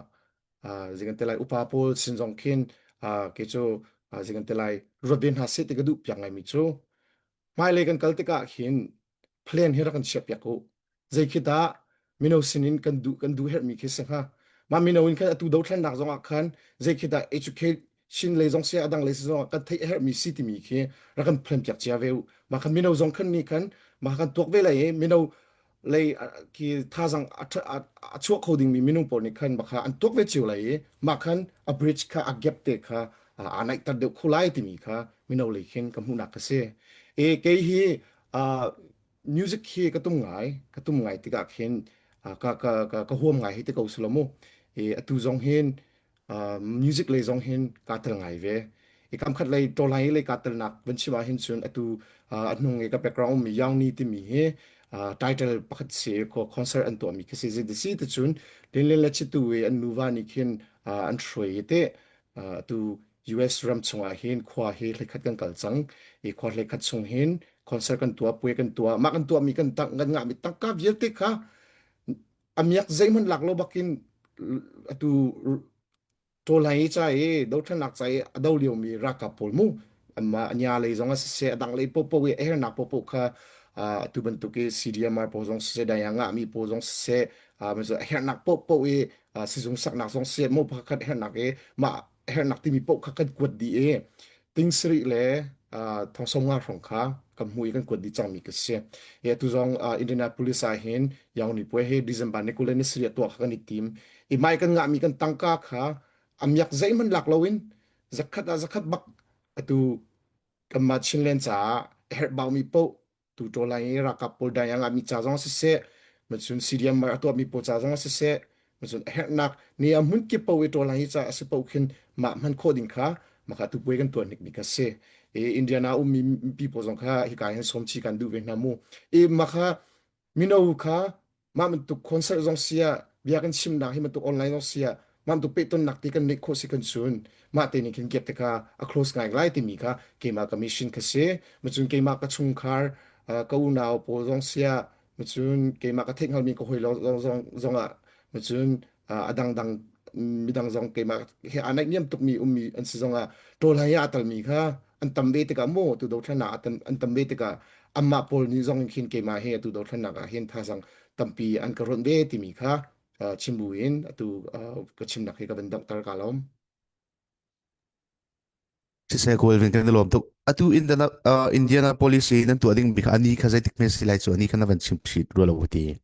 zei kan ti lai upa pawl sin zong khin ke cu zei kan ti lai ruat ve hna seh ti ka duh piak ngaimi cu hmailei kan kal tikah hin plan hi rak kan chiah piak u zei khi dah mino sinin kan duh kan duh herhmi khi si hnga mah mino in khan atu dothlennak zong ah khan zei khi dah education lei zong si adang lei si zong ah kan theih herhmi si timi khi rak kan plan piak cia ve u mah khan mino zong khan nih khan mah kan tuak ve lai i mino lei khi thazang a chuah kho dingmi minung pawl nih khan mah kha an tuak ve cio lai i mah khan a bridge kha a gap te kha aa naihter deuh kho lai timi kha mino lei khin ka hmuhnak ka si e kei hi music hi ka tum ngai ka tum ngai tikah khin ka ka ka ka huam ngai hi te ko silo mu e atu zong hin music lei zong hin kaa tel ngai ve i kam khat lei tawlai lei kaa telnak van chim ah hin cun atu a hnung i ka background ummi Yang Ni timi hi title pakhat si ko concert an tuahmi khi si si te cun Lin Lin le Chitu i an nuva nih khin an hruai i te atu US ram chungah hin khua hi hlekhat kan kal cang i khua hlekhat chung hin concert kan tuah puai kan tuah mah kan tuahmi kan tang kan ngahmi tangka vialte kha amiak zeihmanh lak lo bakin atu tawlai ca i dothlennak ca i a do liomi ralkap pawl mu anmah anya lei zong ah siseh a dang lei popo i a hernak popo kha atu bantuk i CDMR pawl zong siseh daya ngahmi pawl zong siseh a hernak popo i sizung saknak zong siseh mo pakhat hernak i mah hernak timi paoh kha kan kuat dih i ting sarih le thong sawm nga hrawng kha kan hmu i kan kuat dih cangmi ka si. I atu zong Indianapolis ah hin Yaung ni puai hi December ni 20 ni sarih tuah kha kan i tim. I mai kan ngahmi kan tangka kha amiak zeihmanh lak loin zakhat ah zakhat bak atu. Kanmah Chinland caah a herhbaumi paoh tu ṭawl i ralkap pawl dai a ngahmi ca zong siseh, macun CDM a tuahmi pawl ca zong siseh, macun a herhnak ni a hmun kip paoh i ṭawl hi ca a si paoh khin mah hman khawh ding kha mah kha tupuai kan tuah hnikmi kha si. I Indiana ummi mipi pawl zong kha hika hin sawm chih kan duh ve hna mu. I mah kha mino kha mah bantuk concert zong si ah bia kan chimnak hi bantuk online zong si ah mah bantuk pehtonnak ti kan neih khawh si kan cun mah te nih khin gap te kha a close ngai lai timi kha keimah ka mission kha si macun keimah ka chungkhar ka unau pawl zong si ah macun keimah ka theih hngalmi ka hawi zong zong zong ah macun a dangdang midang zong keimah he aa naihniam tukmi ummi an si zongah ṭawl hai ah a talmi kha an tam ve tikah maw tu dothlennak ah an tam ve tikah anmah pawl nih zong in khin keimah he atu dothlennak ah hin thazang tampi an ka ronh ve timi kha chim bu in atu ka chimnak hi ka van donghter ka lawm. Siseh Kawlvin kan i lawm tuk. Atu Indiana, uh, Indianapolis i nan tuah ding bik ani kha zeitik hme si lai cu ani kha na van chim chit rua lo ti.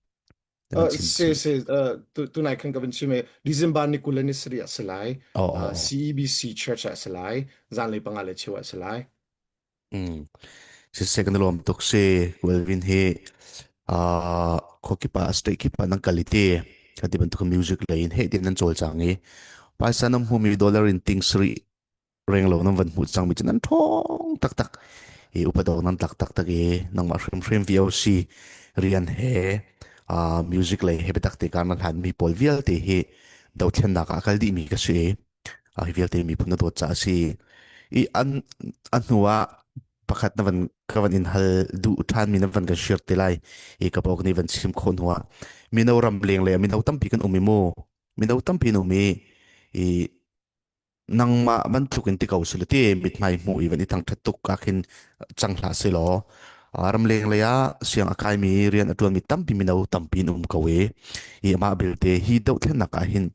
Na van chim Si chih. si tu tunai khan ka van chim i December ni 20 le ni sarih ah si lai. Oh, oh, oh. CEBC Church ah si lai. Zanlei panga le cheu ah si lai. Mm. Siseh kan i lawm tuk si Kawlvin hi uh, khuakip ah state kip ah nan kal i ti. Kati bantuk music lei in heh ti nan cawlcang i paisa nan hmumi dollar in ting sarih renglo nan van hmuh cangmi cu nan ṭhawng taktak i upadawk nan tlak taktak i nangmah hrimhrim VOC rian he uh, music lei he biatak te kar nan hlanmi pawl vialte hi dothlennak ah a kal dihmi ka si i uh, hi vialte miphun na dawt caah a si i an a hnu ah pakhat na van ka van in hal duh ṭhanmi na van kan share te lai i ka bawk nih van chim khawh hnu ah mino ram leng le mino tampi kan um i mu mino tampi an um i i nangmah bantuk in ti ko sila ti mithmai hmuh i van i thangṭhat tuk ah khin cang hlah silaw ramleng lei ah siang a kaimi rian a ṭuanmi tampi mino tampi in um ko i i amah belte hi dohthlennak ah hin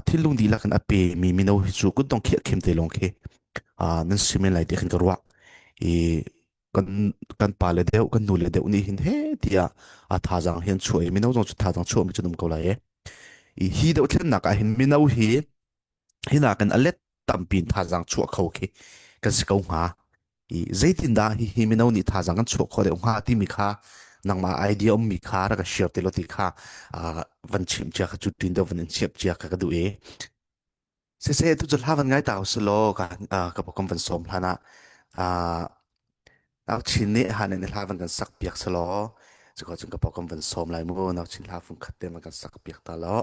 thinlung dihlak in a pe mi mino hi cu kutdong khiah khem te lawng khi nan si men lai ti khin ka ruah i kan kan pa le deuh kan nu le deuh nih hin he tiah a thazaang hi an chuah i mino zong cu thazaang chuah mi cu um ko lai i hi dohthlennak ah hin mino hi hi nakin a let tampi in thazaang chuah kho khi kan si ko hnga. I zeitindah hi hi mino nih thazaang kan chuah khawh deuh hnga timi kha nangmah idea ummi kha rak ka share te lo ti kha van chim cia kha cu tin deuh van in chiap cia kha ka duh i siseh tu cu hla van ngai ta usih ka ka bokam van som hlan ah nau chin nih han in hla van kan sak piak selaw cuka cun ka bokam van som lai mu nau chin hla fung khat te van kan sak piak ta lo.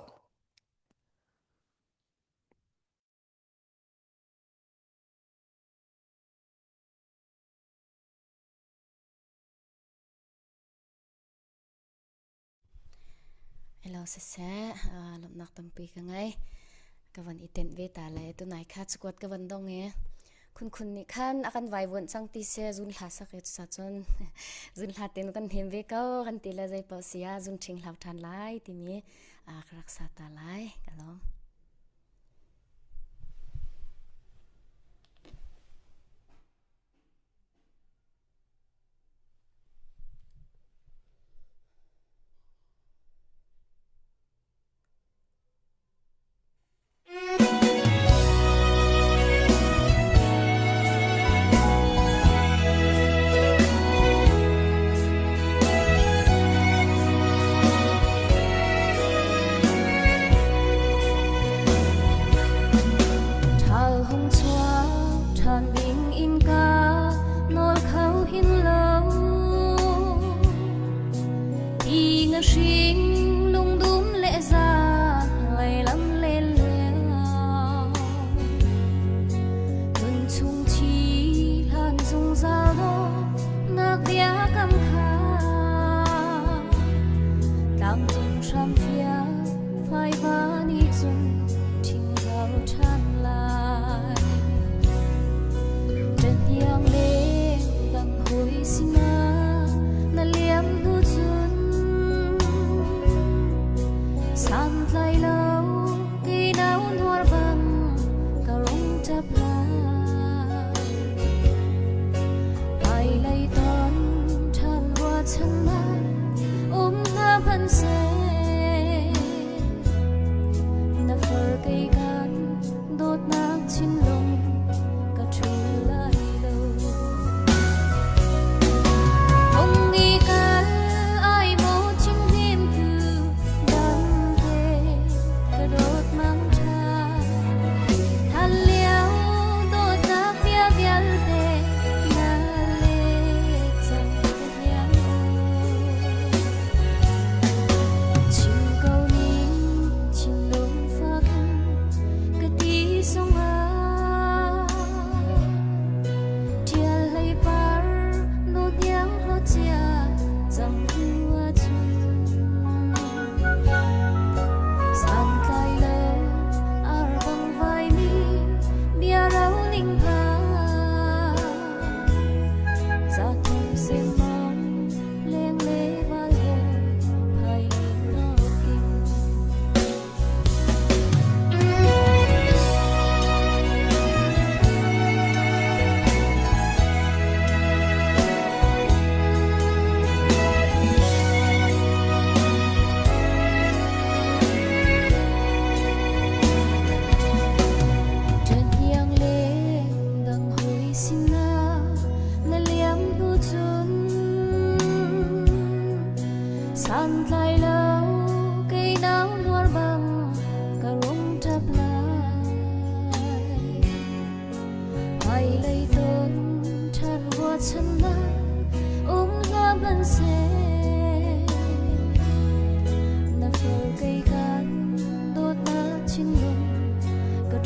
Hello siseh, uh, lawmhnak tampi ka ngei. Ka van i tenh ve ta lai. Tunai kha cakuat ka van dong i khun khun nih khan a kan vaivuanh cang ti se zun hla sak i cusa cun zun hla ten kan hnem ve ko kan ti le zei paoh sia zun ṭhing hlau ṭhan lai timi uh, ka rak sa ta lai. Ka lawm.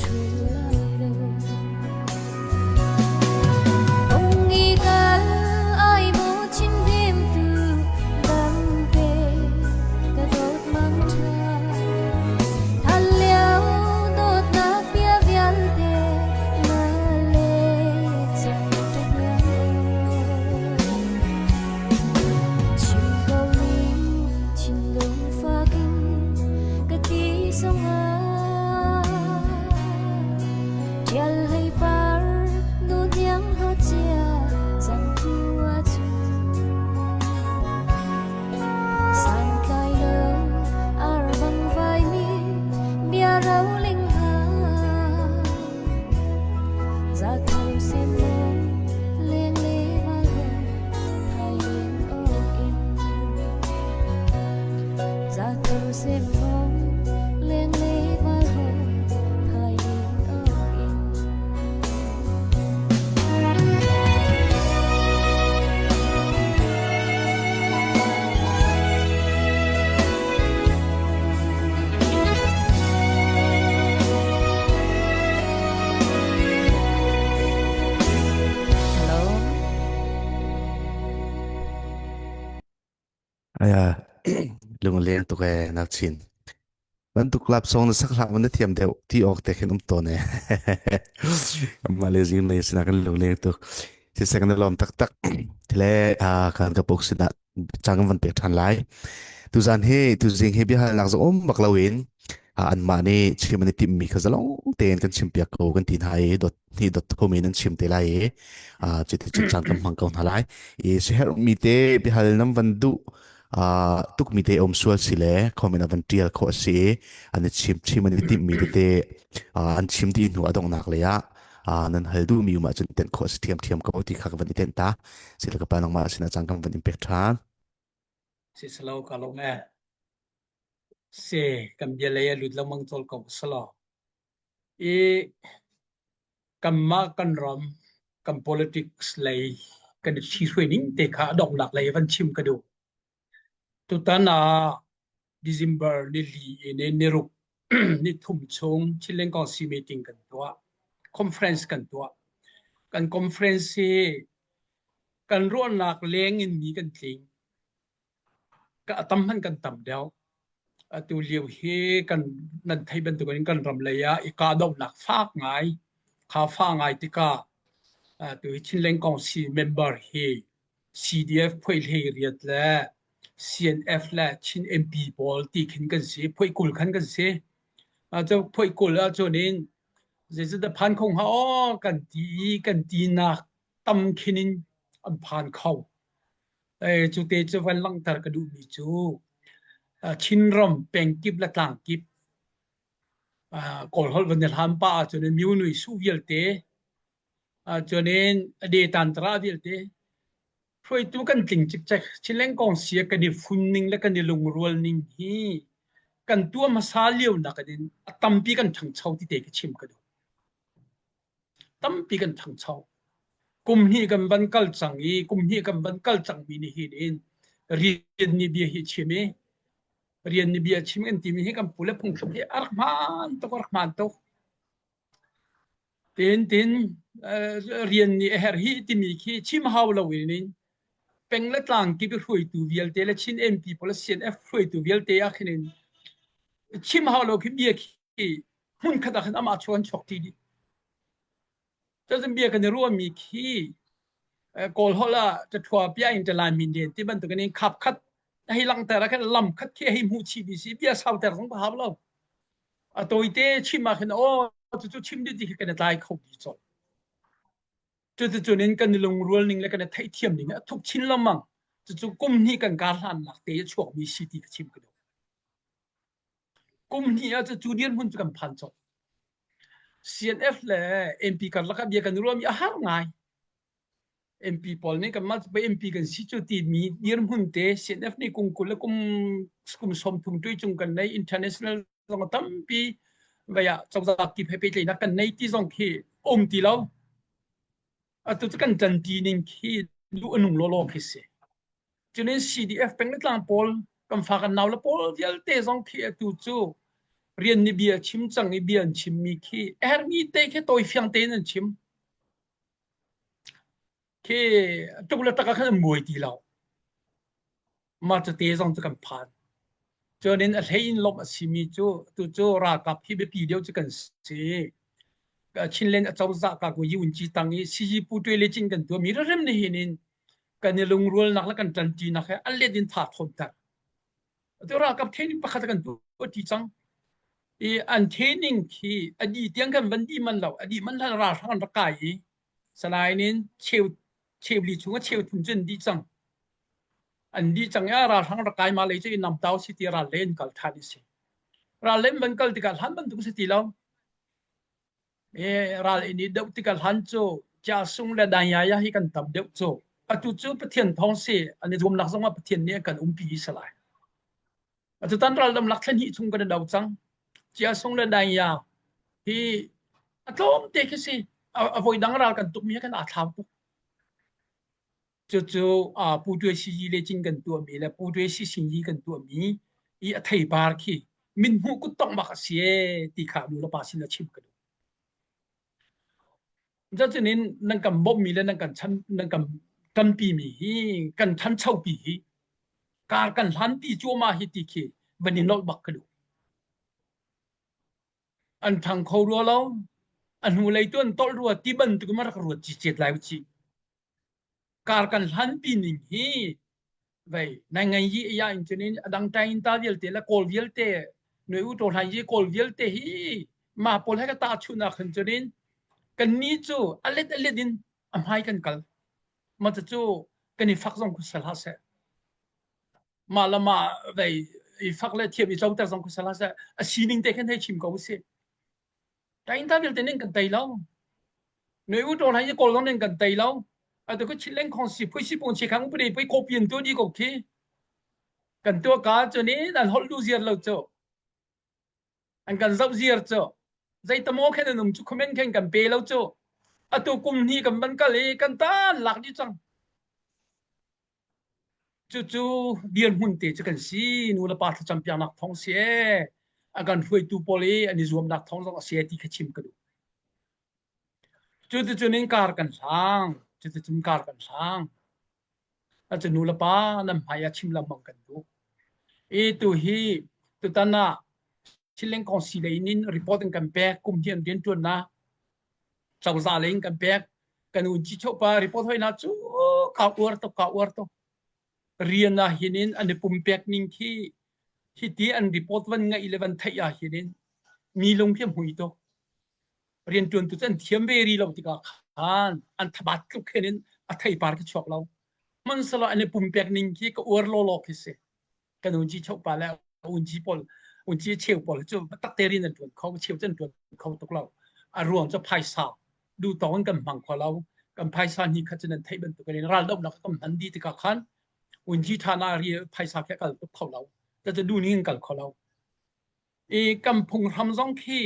ṭhu lai lo. Ung i kal ai mu chin hnemtu damte ka dawt mang ṭha. Hal lio dawtnak bia vialte na le cang ṭa Chim ko ning thinlung fakin ka ti zongah Ṭial hlei par nu hniang hlawt cia cang tu ahcun Santlai lo ar bang vaimi bia roling ha Zatho sem leng le val ho thai len ok in Zatho sem leng le val ho thai len ok in Hello. Aya lungleng tuk ee nak chin. Bantuk club song na sak hlah na thiam deuh ti awk te khin um tawn ee. Mah le zing lei sinah kan lungleng tuk. Sisek na lawm taktak. Tile kan ka puk sinah cang van pek ṭhan lai. Tuzan hi tuzing hi biahalnak zong um bak loin anmah nih chim an i timhmi kha zalong tein kan chimpiak ko kan ti hna i dot hnih dot thum in an chim te lai i cuti cun caan kan hmang ko hna lai. I siherhmi te biahal nan van duh tukmi te um sual si le comment a van ṭial khawh a si i an i chim chim an i timhmi tete an chim dih hnu a donghnak lei ah nan hal duhmi um ahcun tenh khawh a si ṭhiamṭhiam ko ti kha ka van i tenh ta. Sile ka pa nangmah sinah caan kan van in pek ṭhan. Si salo ka lawm e. Se kan bia lei a lut lengmang cawl ko salo. I kanmah kan ram kan politics lei kan i ṭhihruai ning te kha a donghnak lei van chim ka duh. Tutan ah December nili in niruk nithum chung Chinland Council meeting kan tuah. Conference kan tuah. Kan conference hi kan ruahnak leng in mi kan tling. Ka tam hmanh kan tam deuh. Atu lio hi kan nan theih bantukin kan ram lei ah i kahdohnak fak ngai kha fa ngai tikah atu hi Chinland Council member hi CDF phuaihlei riat le CNF le Chin MP pawl ti khin kan si phuai 20 khan kan si. Cu phuai 20 ahcun in zeizat phan kho hnga aw kan ti i kan tinak tam khin in an phan kho. Cu te cu van langhter ka duhmi cu Chinram pengkip le tlangkip Kawlholh van i hlan pah ahcun Myonui su vialte cun in detantra vialte hruaitu kan tling cikcek. Chinleng kong sia kan i fun ning le kan i lungrual ning hi kan tuah hmasa lio nak in a tampi kan ṭhangcho ti te ka chim ka duh. Tampi kan ṭhangcho. Kum hnih kan van kal cang i kum hnih kan van kal cangmi nih hin in rian nih bia hi chim i rian nih bia chim kan timi hi kan pu le phungthluk hi a rak hmaan tuk a rak hmaan tuk. Tin tin rian nih a herh hi timi khi chim hau lo in peng le tlang kip i hruaitu vialte le Chin MP pawl le CNF hruaitu vialte ah khin in chim hau lo khi bia khi hmunkhat ah khan amah chuan chuak ṭi dih. Cun bia kan i ruahmi khi Kawl holh ah ṭaṭhua pia in ṭalai min den ti bantukin in khap khat hei langhter ah khan lam khat khi hei hmuh chih dih si bia sauter zong ka hau lo. A tawite chim ah khin aw cucu chim dih ti khi kan i tlai kho dih colh. Cuticun in kan i lungrual ning le kan i theihthiam ning a thuk chin lengmang. Cucu kum hnih kan kar hlannak te i a chuakmi si ti ka chim ka duh. Kum hnih ah cu dirhmun cu kan phan colh. CNF le MP karlak ah bia kan ruahmi a har ngai. MP pawl nih kanmah cu pei MP kan si cu timi dirhmun te CNF nih kum 20 le kum kum 30 tui cung kan nei international zong a tampi vei ah cozah kip he pehtlaihnak kan nei ti zong khi um ti lo. Atu cu kan ṭanṭi ning khi duh a nung lawlaw khi si. Cunin CDF peng le tlang pawl kan fa kan nau le pawl vialte zong khi atu cu. Rian nih bia chim cang i bia an chimmi khi a herhmi te khi tawi fiang tein an chim. Khi tuk le tak ah khan an muai ti lo. Mah cate zong cu kan phan. Cun in a hlei in lawmh a simi cu tu cu ralkap hi biapi deuh cu kan si. Chinland acozah ka ku yun ci tang i CG Pu Ṭwe le Cin kan tuahmi rem ni hin in kan i lungrualnak le kan ṭanṭinak he a let in tha ṭhawnter. Atu ralkap training pakhat kan tuah ṭi cang. I an training khi a dih tiang kan van dih man lo. A dih man hlan ralhrang an rak kai i salain in cheu cheuli chung a cheu thum cu an dih cang. An dih cang i a ralhrang rak kai ma lei cu i namtau si ti ral le an kal ṭhan i si. Ral le an van kal tikah hlan bantuk si ti lo. E ral in i doh tikah hlan cu Chiasung le Danyaya hi kan tam deuh cu. Atu cu Pathian thawng si an i zuamnak zongah Pathian nih a kan umpi i si lai. Atu tan ral damlak thla hnih chung kan i do cang. Chiasung le Danya hi a tlawm te khi si. A voi dang ral kan tukmi he kan aa thlau tuk. Cucu Pu Ṭuai Sii le Cin kan tuahmi le Pu Ṭuai Si Sing Yi kan tuahmi i a theipar khi mithmuh kuttongh bak a si ee ti kha nu le pa sin a chim ka duh. Cucun in nan kan bawmhmi le nan kan chan nan kan ṭanpimi hi kan ṭhanchopi hi kar kan hlanpi cuahmah hi ti khi van i nolh bak ka duh. An ṭhang kho rua lo, a hnulei tu an tolh rua ti bantuk in rak ruat cicet lai u cih. Kar kan hlanpi ning hi vei nai ngai yi ya in cunin a dang tain ta vialte le kawl vialte noi u to hlan yi kawl vialte hi ma pawl he ka ta chun ah khan cunin kan ni cu alet alet in a hmai kan kal ma cu kan i fak zong khu sal ha seh ma la ma vei i fak le thiam i coter zong khu sal ha seh a sining te khan hei chim ko si Tain ta vialte ning kan tei lo. Noi u to hlan i kawl zong ning kan tei lo. Atu ka chit leng khong si phui si pung chi khang upade pui ko pian tu di ko khi. Kan tua ka chu ni nan holh lu ziar lo chu. An kan zoh ziar chu. Zei tamo khen an um chu comment khen kan pe lo chu. Atu kum ni kan ban kal i kan tan lak di cang. Cucu dirhmun te cu kan si. Nu le pa thlacam piaknak thawng si ee. A kan hruaitu pawl i an i zuamnak thawng zong a si ti kha chim ka duh. Cuticun in kar kan hlang. Cuticun kar kan hlang. Acu nu le pa nan hmai ah chim lengmang kan duh. I tu hi tutan ah Chinland Kongsi lei in report in kan pek kum hi an rianṭuannak cozah lei in kan pek kan un chi pa report hoi na cu ka uar tuk ka uar tuk rian ah hin in an i pumpek ning khi hi ti an report van ngaih le van theih ah hin in mi lung khi hmui tuk rian tuan tu cu an thiam ve ri lo tikah khan an thabat tluk khen in a theipar khi chuak lo hmanhsehlaw an i pumpek ning khi ka uar lawlaw khi si kan unci chopa le unci pawl unci cheu pawl cu tak te rin an tuan kho cheu cu an tuan kho tuk lo a ruang cu phaisa du tong in kan hmang kho lo kan phaisa ni khat cu nan theih bantuk in ral dohnak kan hman di tikah khan unci thana ri phaisa khe kal tuk kho lo ta cu du ning kal kho lo i kan phunghram zong khi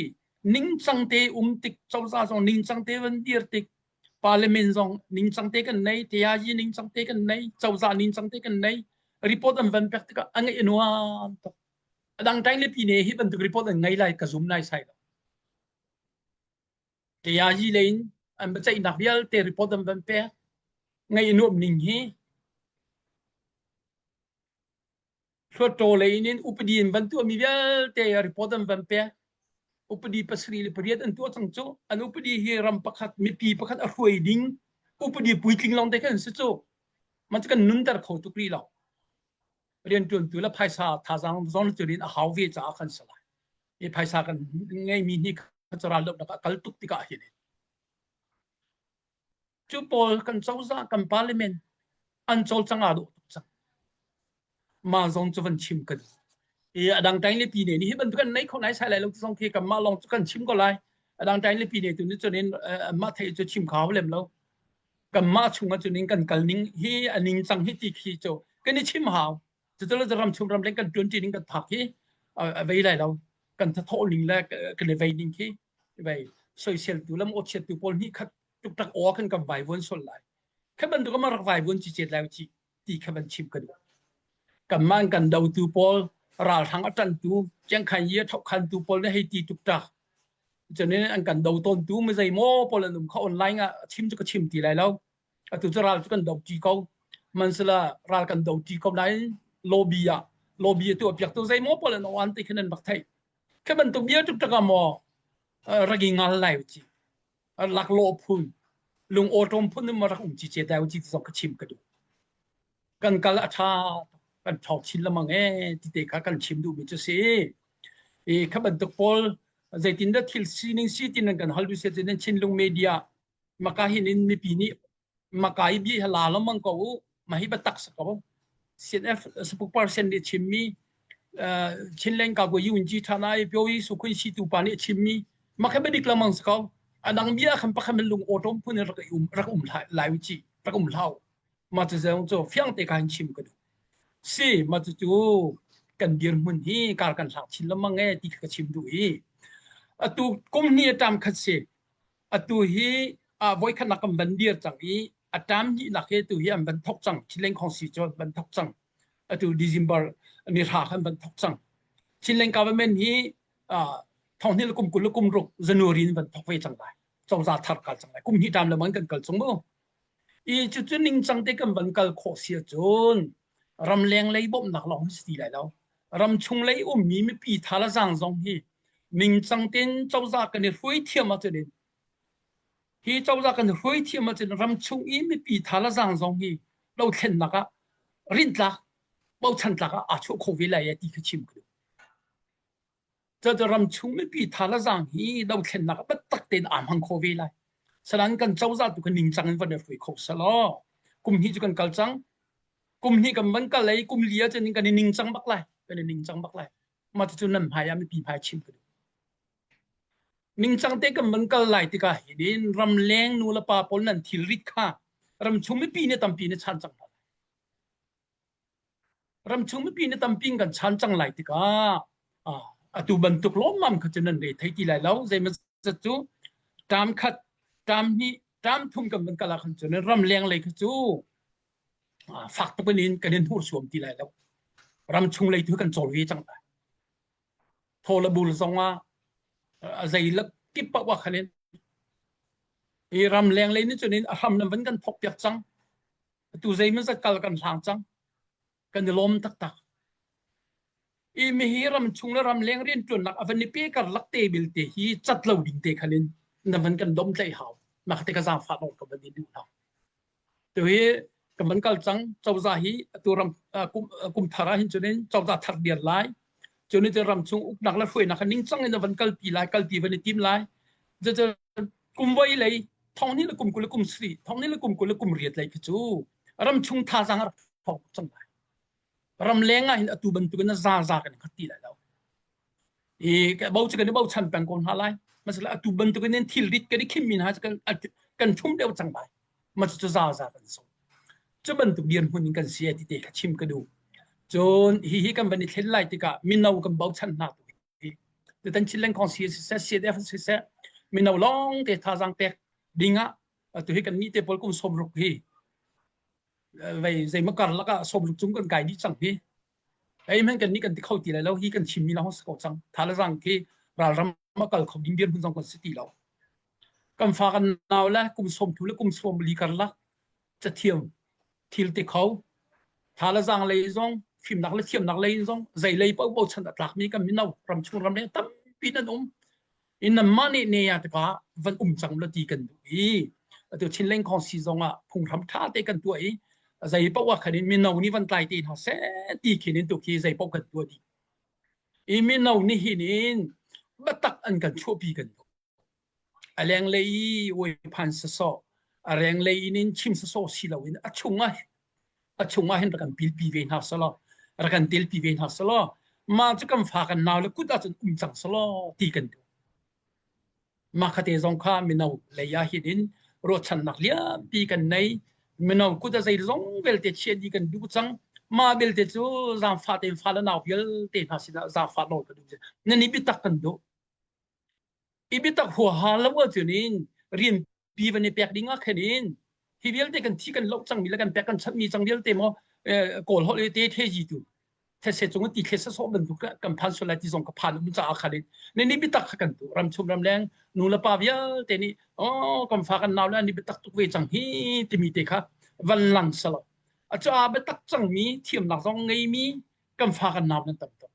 ningcang te um tik cozah zong ningcang te van dir tik parliament zong ningcang te kan nei TIG ningcang te kan nei cozah ningcang te kan nei report an van pek tikah a ngeih a nuam tuk a dang ṭaing le pi ne hi bantuk report an ngei lai ka zum nai sai lo TIG lei in an biaceihnak vialte report an van pek ngeih a nuam ning hi Hluttaw lei in upadi in van tuahmi vialte report an van pek. Upadi pasarih le pariat an tuah cang cu. An upadi hi ram pakhat mipi pakhat a hruai ding upadi puitling lawng te khan si cu. Mah cu kan nunter kho tuk rih lo. Rianṭuantu le phaisa thazaang zong cu in a hau ve caah kan si lai. I phaisa kan ngeimi hi kha ral dohnak ah kal tuk tikah hin Cu pawl kan cozah kan parliament an cawlcang aa dawh tuk cang. Mah zong cu van chim ka duh. I a dang ṭaing le pi ne nih hi bantuk an nei kho nai sai lai lo ti zong khi kanmah lawng cu kan chim ko lai. A dang ṭaing le pi ne tu nih cun in anmah theih cu chim kha lem lo. Kanmah chung ah cun in kan kal ning hi a ning cang hi ti khi cu kan i chim hau. Cucu le ram chung ram leng kan ṭuan ṭi ning kan phak hi a vei lai lo. Kan thathawh ning le kan i vei ning khi vei soisel tu le mawhchiat tu pawl nih khat tuktak aw khan kan vaivuan sual lai kha bantuk ama rak vaivuan ci cet lai ci ti kha van chim ka duh kanmah kan dotu pawl Ralhrang a ṭantu, Chiangkhan yi a thokhantu pawl nih hei ti tuk tak. Cun an kan do tawntu mi zeimaw pawl an um kha online ah chim cu ka chim ti lai lo. Atu cu ral cu kan do ṭi ko. Hmanhsehla ral kan do ṭi ko nain lobby ah lobby a tuah piaktu zeimaw pawl an oan ti khin an rak theih. Khi bantuk bia tuk ah maw rak i ngal lai ci laklawh phun lung awṭawm phun in maw rak um ci ce dai ci ti zong ka chim ka duh. Kan kal a ṭha kan ṭhawng chin lengmang ee ti te kha kan chim duhmi cu si. I kha bantuk pawl zeitindah thil sining si tin an kan hal duh si cun Chinlung media maka hin in mipi nih maka i bia la lengmang ko u ma hi biatak si ko CNF sapuk percent nih chimmi Chinleng ka ko yun ji thana i pyo i sukhun si tu pa nih chimmi ma kha biadik lengmang si ko adang bia khan pakhat lung awtom phun in rak um rak um lai u ci rak um hlau ma cu zong cu fiang te ka hin chim ka duh si ma cu cu kan dirhmun hi kar kan hlak chin lengmang e ti ka chim duh i atu kum ni atam khat si Atu hi ah voikhatnak kan van dir cang i a ṭam hnihnak hi atu hi an van thok cang. Chinland Khawngsi cu an van thok cang. Atu December ni hra khan van thok cang. Chinland government hi uh, thonghnih le kum 20 le kum ruk January in van thok ve cang lai. Cozah thar kal cang lai. Kum hnih ṭam le man kan kal chung mu. I cucu ningcang te kan van kal khawh si ahcun ramleng lei bawmhnak lawng si ti lai lo. Ramchung lei ummi mipi tha le zaang zong hi ningcang tein cozah kan i hruai thiam ahcun in hi cozah kan i hruai thiam ahcun ramchung i mipi tha le zaang zong hi dothlennak ah rintlak bochan tlak ah aa chuah kho ve lai ti kha chim ka duh. Cucu ramchung mipi tha le zaang hi dothlennak ah biatak tein aa hmang kho ve lai. Salan kan cozah tu kha ningcang in van i hruai kho selaw kum hnih cu kan kal cang. Kum hnih kan van kal i kum li ahcun kan i ningcang bak lai. Kan i ningcang bak lai. Mah cucu nan hmai ah mipi hmai chim ka duh. Ningcang te kan van kal lai tikah hin ramleng nu le pa pawl nan thilrit kha ramchung mipi nih tampi nih chan cang hna lai. Ramchung mipi nih tampi in kan chan cang lai tikah atu bantuk lawmmam kha cu nan re thei ti lai lo. Zeimaw zat cu ṭam khat, ṭam hnih, ṭam thum kan van kal ah khan cun ramleng lei kha cu fak tuk in kan in hnursuam ti lai lo. Ramchung lei tu kan cawl ve cang lai. Thaw le bul zong ah a zei le kip paoh ah khan in i ramleng lei nih cun in a hram nan van kan thok piak cang. Atu zeimaw zat kal kan hlang cang. Kan i lawm taktak. I mihi ram chung le ram leng rianṭuannak a van i pe karlak te belte hi cat lo ding te khan in na van kan dom tlaih hau. Mah te ka zaangfah nawl ka van in duh hna. Tu hi kan van kal cang cozah hi atu ram kum, kum thar ah hin cun in cozah thar diar lai. Cun in ram chung uknak le hruainak kha ningcang in a van kalpi lai, kalpi van i tim lai. Cucu kum voi lei thong ni le kum 20 le kum sarih thong ni le kum 20 le kum riat lei khi cu ramchung thazaang a rak thawng cang lai ramleng ah hin atu bantukin a za za kan khat ti lai lo i bo cu kan i bochan peng ko hna lai masala atu bantukin in thilrit kan i khim mi hna kan kan thum deuh cang lai ma cu za za kan so cu bantuk dirhmun in kan si ti te kha chim ka duh cun hi hi kan van i thlen lai tikah mino kan bochan hna tu Tutan Chinland Council siseh, CNF siseh, mino lawng te thazaang pek ding ah atu hi kan nih te pawl kum 60 hi vei zeimaw karlak ah 60 cung kan kai dih cang hi. Ei men kan nih kan ti kho ti lai lo hi kan chimmi lawng si ko cang. Tha le zang khi ralram a kal kho ding dirhmun zong kan si ti lo. Kan fa kan nau le kum 30 le kum 40 karlak cathiam thil ti kho tha le zaang lei zong fimnak le thiamnak lei zong zei lei paoh bochan a tlakmi kan mino ramchung ramleng tampi nan um in nanmah nih ne ya tikah van um cang la ti kan duh i atu Chinleng Khawngsi zong ah phunghram tha te kan tuah i zei paoh ah khan in mino nih van tlai te hna seh ti khin in tu khi zei paoh kan tuah dih i mino nih hin in biatak an kan chuahpi kan duh A lenglei i uaiphan sawsawh, a renglei in in chim sawsawh si loin a chungah a chungah hin rak kan pilpi ve hna selaw, rak kan telpi ve hna selaw, mah cu kan fa kan nau le kut ahcun um cang selaw ti kan duh. Mah khate zong kha mino lei ah hin in ruahchannak lianpi kan nei. Mino kut a zeizong vialte chiah dih kan duh cang. Mah belte cu zaangfah tein fa le nau vialte hna sinah zaangfah nawl ka duh. Nan i biatak kan duh. I biatak huaha lo ahcun in rianpi van i pek ding ah khan in hi vialte kan thi kan loh cangmi le kan pek kan chanhmi cang vialte maw Kawl holh i te the ji tu. Thetse cung ti thlet sawsawh bantuk kan phan sual lai ti zong ka phan um caah khan in ne ni biatak kha kan tu ram chung ram leng nu le pa vialte nih oh kan fa kan nau le an i biatak tuk ve cang hi timi te kha van lang salo a cu a biatak cangmi thiamnak zong ngeimi kan fa kan nau nan tam tuk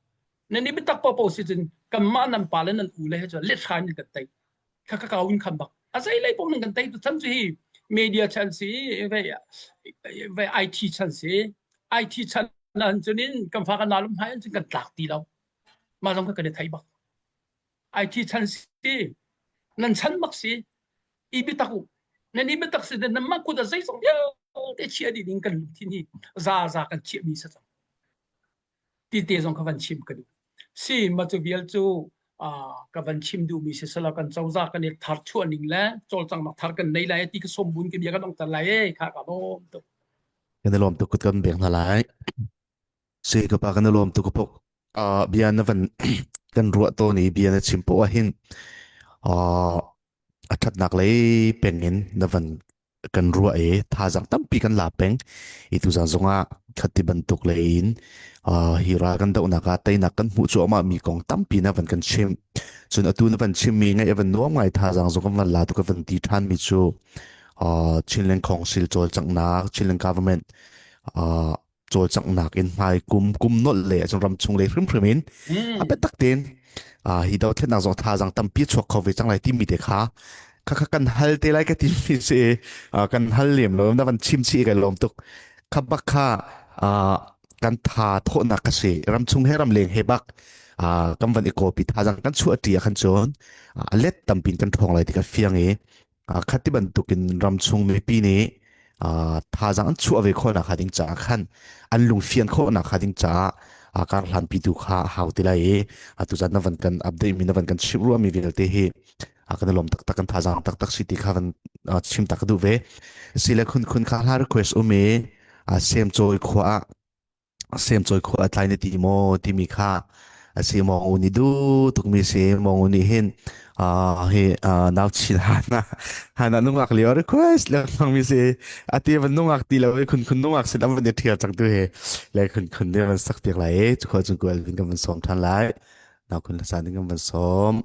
nan i biatak popo si cun kanmah nan pa le nan u le he cu let hrai in kan tei kha ka kau in khan bak a zei lei pong nan kan tei tu chan cu hi media chan si ve ve IT chan si IT chan nan cunin kan fa kan nalum hai cun kan tlak ti lo mah zong kha kan i thei bak IT chan si nan chan bak si i biatak u nan i biatak si nan mah kut a zeizong vialte chia dih ding kan lungthin hi za za kan chiah mi sa cang ti te zong kha van chim ka duh. Si ma cu vial cu ka van chim duhmi si sala kan cozah kan i thar chuah ning le cawlcanghnak thar kan nei lai ti ka som bun ka bia kan ong lai e kha ka lawm tuk. Kan i lawm tuk kan bek hna lai. Si ka pa kan i lawm tuk pok. Bia na van kan ruah to ni bia na chim po ah hin a thatnak lei peng in na van kan ruah i thazaang tampi kan la peng i tuzan zongah khati bantuk lei in hi ral kan dohnak ah teinak kan hmuh cuahmah mi kong tampi na van kan chim cun atu na van chim mi ngaih a van nuam ngai thazaang zong kan van la tu ka van ti ṭhan mi cu Chinland Council cawlcanghnak Chinland Government cawlcanghnak in hmai kum kum nolh le acun ram chung lei hrimhrim in a biatak tein hi dothlennak zong thazaang tampi chuak kho ve cang lai timi te kha kha kha kan hal te lai ka ti mi si kan hal lem lo na van chim chi kai lawm tuk kha bak kha kan tha thawhnak ka si ram chung he ram leng he bak kan van i kopi thazaang kan chuah ṭi ah khan cun a let tampin kan ṭhawng lai ti ka fiang i Khati bantukin ramchung mipi nih thazaang an chuah ve khawhnak hnga ding caah khan an lungfian khawhnak hnga ding caah kar hlanpi tu kha a hau ti lai i atu zan na van kan update mi na van kan chimh ruahmi vialte hi kan i lawm taktak kan thazaang taktak si ti kha van chim ta ka duh ve. Sile khun khun kha hla request um i sem cawi khua ah semcawi khua a tlai na ti maw timi kha a si mawng u nih duh tukmi si mawng u nih hin hi nau chin hana hana nungak lio request lengmang mi si ati van nungak ti lo i khun khun nungak sin an van i thial cang tu he le khun khun ne van sak piak lai e cu khua chung kual vin kan van sawm than lai nau khun la san ding kan van sawm.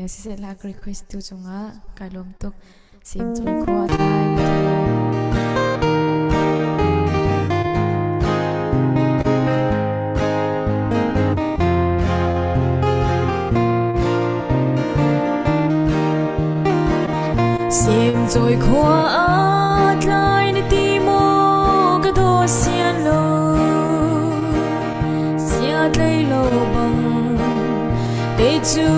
Siseh lak request tu cungah kai lawm tuk. Sim cung khua thai na ti maw? Sim cawi khua a tlai na ti maw ka daw sian lo sia tlei lo bang kei cu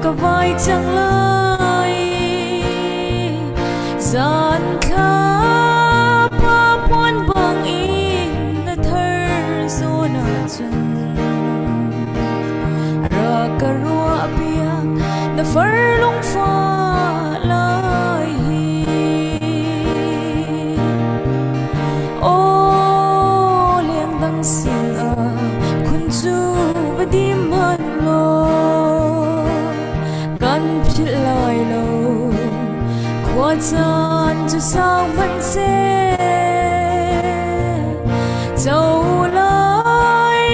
ka vai cang lai zan thla pa puan bang in na thar zawn ahcun rak ka ruah piak na far lungfa lai hi Aw lengdang sin ah khun cu va dim hmanh law kan philh lai lo khua caan cu sau hmanh seh co lai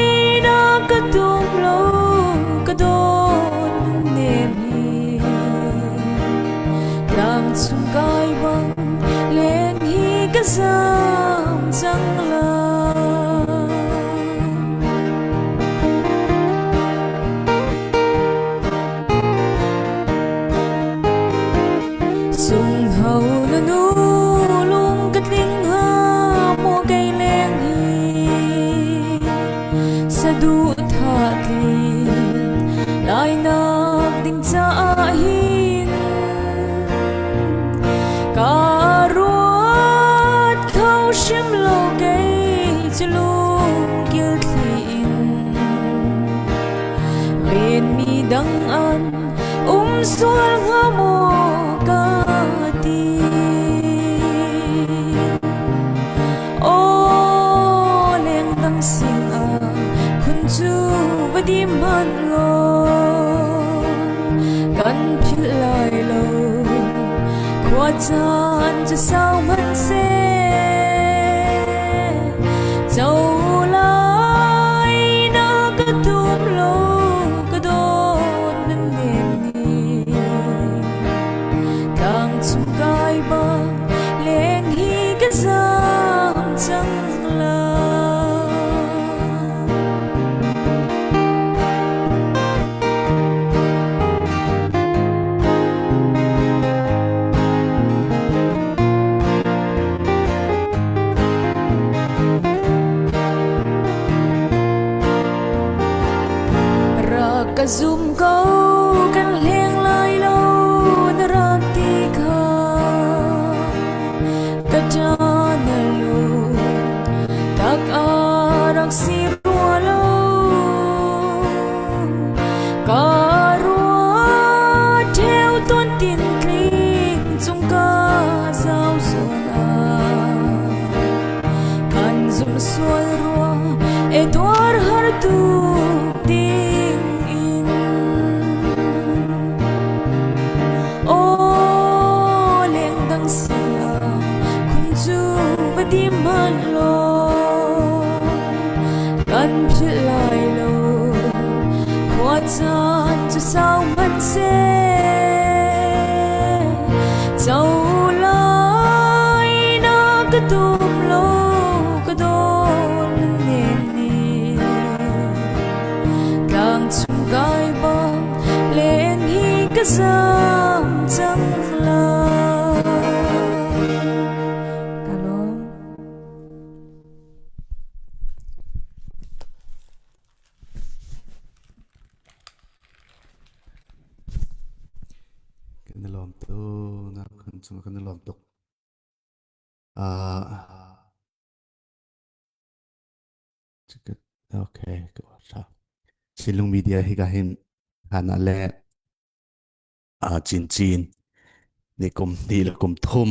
na ka tum lo ka dawn nem hi Tlang chung kai bang len hi ka zam cang lai. Sung hau na nu lung ka tling ha maw kei leng hi saduh thah tling lainak ding caah hin ka ruat kho hrim lo kei cu lungkil thli in ven mi dang an um sual hnga maw ka ti Aw lengdang. philh lai lo. Khua caan cu sau hmanhseh, co lai na ka tum lo, ka dawt nan nem ni. Tlang chung kai bang leng hi ka zam cang lai. Rak ka zum ko kan hleng lai lo na rak ti kha ka ṭa na lu tak a rak si rua lo ka rua ṭheo tuan tin tling cung ka zau zawn ah kan zumh sual rua e tuar har tu ding in Aw lengdang sinah khun cu va dim hmanh law kan philh lai lo khua caan cu sau hmanhseh co lai na ka tum lo ka dawt nan nem ni Tlang chung kai bang len hi ka zam cang lai. Ka lawm. Kan i lawm tuk. Na kan cung kan i lawm tuk. Ah, Okay, ka tha. Chinlung media hi ka hin hana le a chin chin ni kum ni le kum thum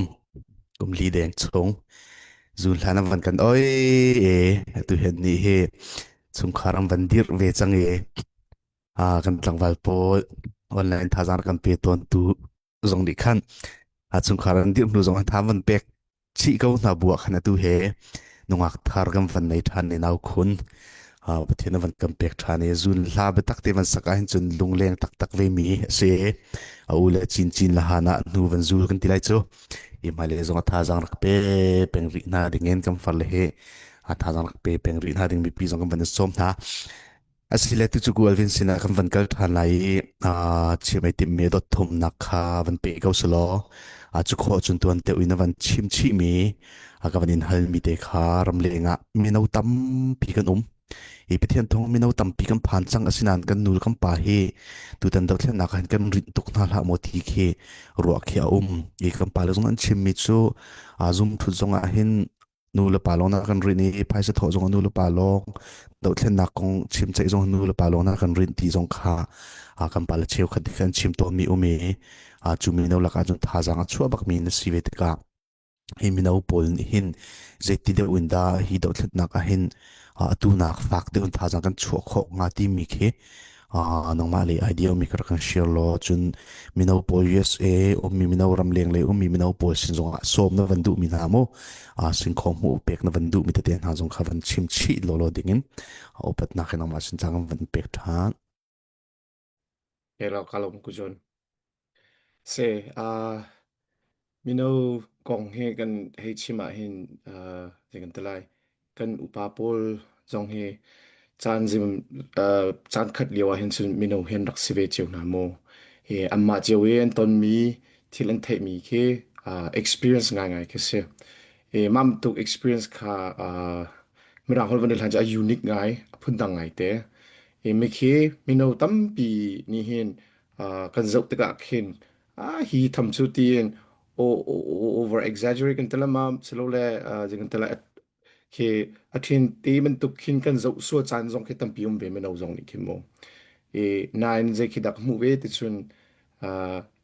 kum li deng chung zun hlan an van kan oi e atu hen ni hi chungkhar an van dir ve chang e a kan tlangval pawl online thazang kan pe ton tu zong nih khan a chungkhar an dirh hnu zong an tha van pek chih ko hna bu ah khan atu he nungak thar kan van nei ṭhan i nau khun Pathian a van kan pek ṭhan i zun hla biatak te van sak ahhin cun lungleng taktak ve mi a si a u le cin cin la han ah hnu van zul kan ti lai cu i hmailei zong a thazaang rak pe peng rih hna dingin kan far le he a thazaang rak pe peng rih hna ding mipi zong kan van i sawm hna Asile tucu ku Alvin sinah kan van kal ṭhan lai i aa chim ai timhmi dot thumnak kha van pe ko selaw a cu khawh cun tuan deuh in a van chim chihmi a ka van in halmi te kha ramleng ah mino tampi kan um i Pathian thawng mino tampi kan phan cang asinain kan nu le kan pa hi tutan dothlennak ah hin kan rinh tuk hna hlah maw ti khi ruah khi a um i kan pa le zong an chimmi cu aa zum thut zong ah hin nu le pa lawng na kan rinh i phaisa thawh zong nu le pa lawng dohthlennak kong chim ceih zong nu le pa lawng na kan rinh ti zong kha kan pa le cheukhat nih kan chim tawnmi um i cu mino lakah cun thazaang a chuah bakmi na si ve tikah hi mino pawl nih hin zeiti deuh in dah hi dohthlennak ah hin atu nak fak deuh in thazaang kan chuah khawh hnga timi khi nangmah le idea mi ka rak kan share law cun mino pawl USA ummi mino ramleng lei ummi mino pawl sin zongah sawm na van duhmi hna mu singkhaw hmuh pek na van duhmi tete hna zong kha van chim chih law law dingin upatnak in nangmah sin cang van pek ṭhan. Hello, kalom ku John. Se, uh, Mino kong hi kan hei chim ahhin uh, zei kan ti lai kan upa pawl zong hi caan zim uh, caan khat lio ahhin cun mino hi an rak si ve cio hna mu. Hi anmah cio i an tonmi thil an theihmi khi uh, experience ngaingai khi si. I mah bantuk experience kha uh, Mirang holh van i hlan cu a unique ngai, a phundang ngai te. I mikhi mino tampi nih hin uh, kan zoh tikah khin Ah, hi tham cu tiin over exaggerate kan tela ma silole zei kan tela khi a thin te bantuk khin kan zoh sual caan zong khi tampi um ve mino zong nih khin mu i nain zei khi dak hmuh ve ti cun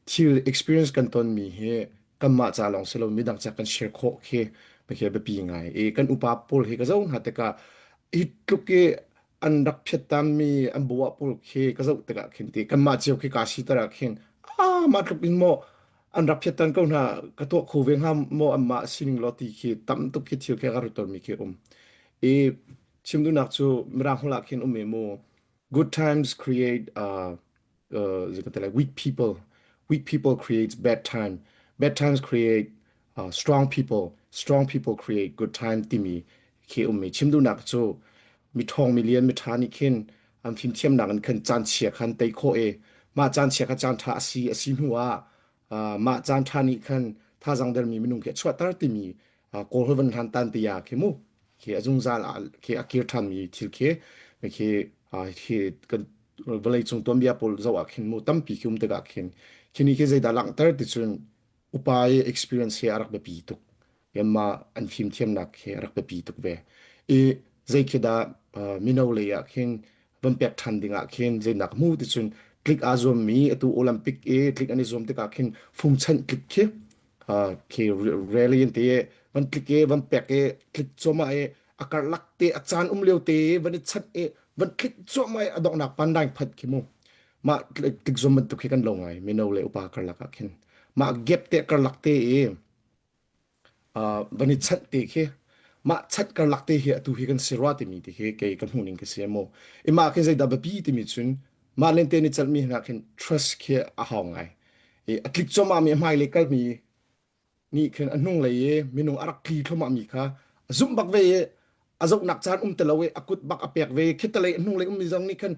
thil experience kan ton mi hi kanmah ca lawng si lo midang ca kan share khawh khi khi biapi ngai i kan upa pawl hi ka zoh hna tikah hi tluk i an rak phiattammi an buah pawl khi ka zoh tikah khin ti kanmah cio khi kaa siter ah khin Ah mah tluk in maw an rak phiattan ko hna ka tuah kho ve hnga maw anmah sining law ti khi tam tuk khi thil khi ka ruat tawnmi khi um. I chim duhnak cu Mirang holh ah khin um e mu good times create uh, uh, like weak people. Weak people creates bad time. Bad times create uh, strong people. Strong people create good time timi khi ummi chim duhnak cu mi ṭhawng mi lian mi ṭha nih khin an fimthiamnak in khan caan chia khan tei khawh i mah caan chia kha caan ṭha a si a si hnu ah uh, mah caan ṭha nih khan thazang dermi minung khi a chuahter timi uh, kawl holh van hlan tan ti ah khi mu khi a zungzal ah khi a kir ṭhanmi thil khi khi khi kan vawlei cung tuanbia pawl zoh ah khin mu tampi khi um tikah khin khini khi zeidah langhter ti cun upa i experience hi a rak biapi tuk mah an fimthiamnak hi a rak biapi tuk ve i zei khi dah mino lei ah khin van pek ṭhan ding ah khin zeinak mu ti cun tlik aa zuammi atu Olympic i tlik an i zuam tikah khin fungchanh tlik khi khi rally an ti i van tlik i van pek i tlik cuahmah i a karlak te a caan um lio te i van i chanh i van tlik cuahmah i a donghnak pandaing phat khi mu mah tlik zuam bantuk khi kan lo ngai mino le upa karlak ah khin mah gap te karlak te i van i chanh te khi mah chat karlak te hi atu hi kan si rua timi ti khi kei ka hmuh ning ka si mu i mah khin zeidah biapi timi cun mah lente ni chalmi hna khin trust khi a hau ngai i a tlik cuahmah mi a hmailei kalmi nih khin a hnunglei i minung a rak tli thluahmah mi kha a zumh bak ve i a zohnak caan um ti lo i a kut bak a pek ve khitalei a hnunglei ummi zong nih khan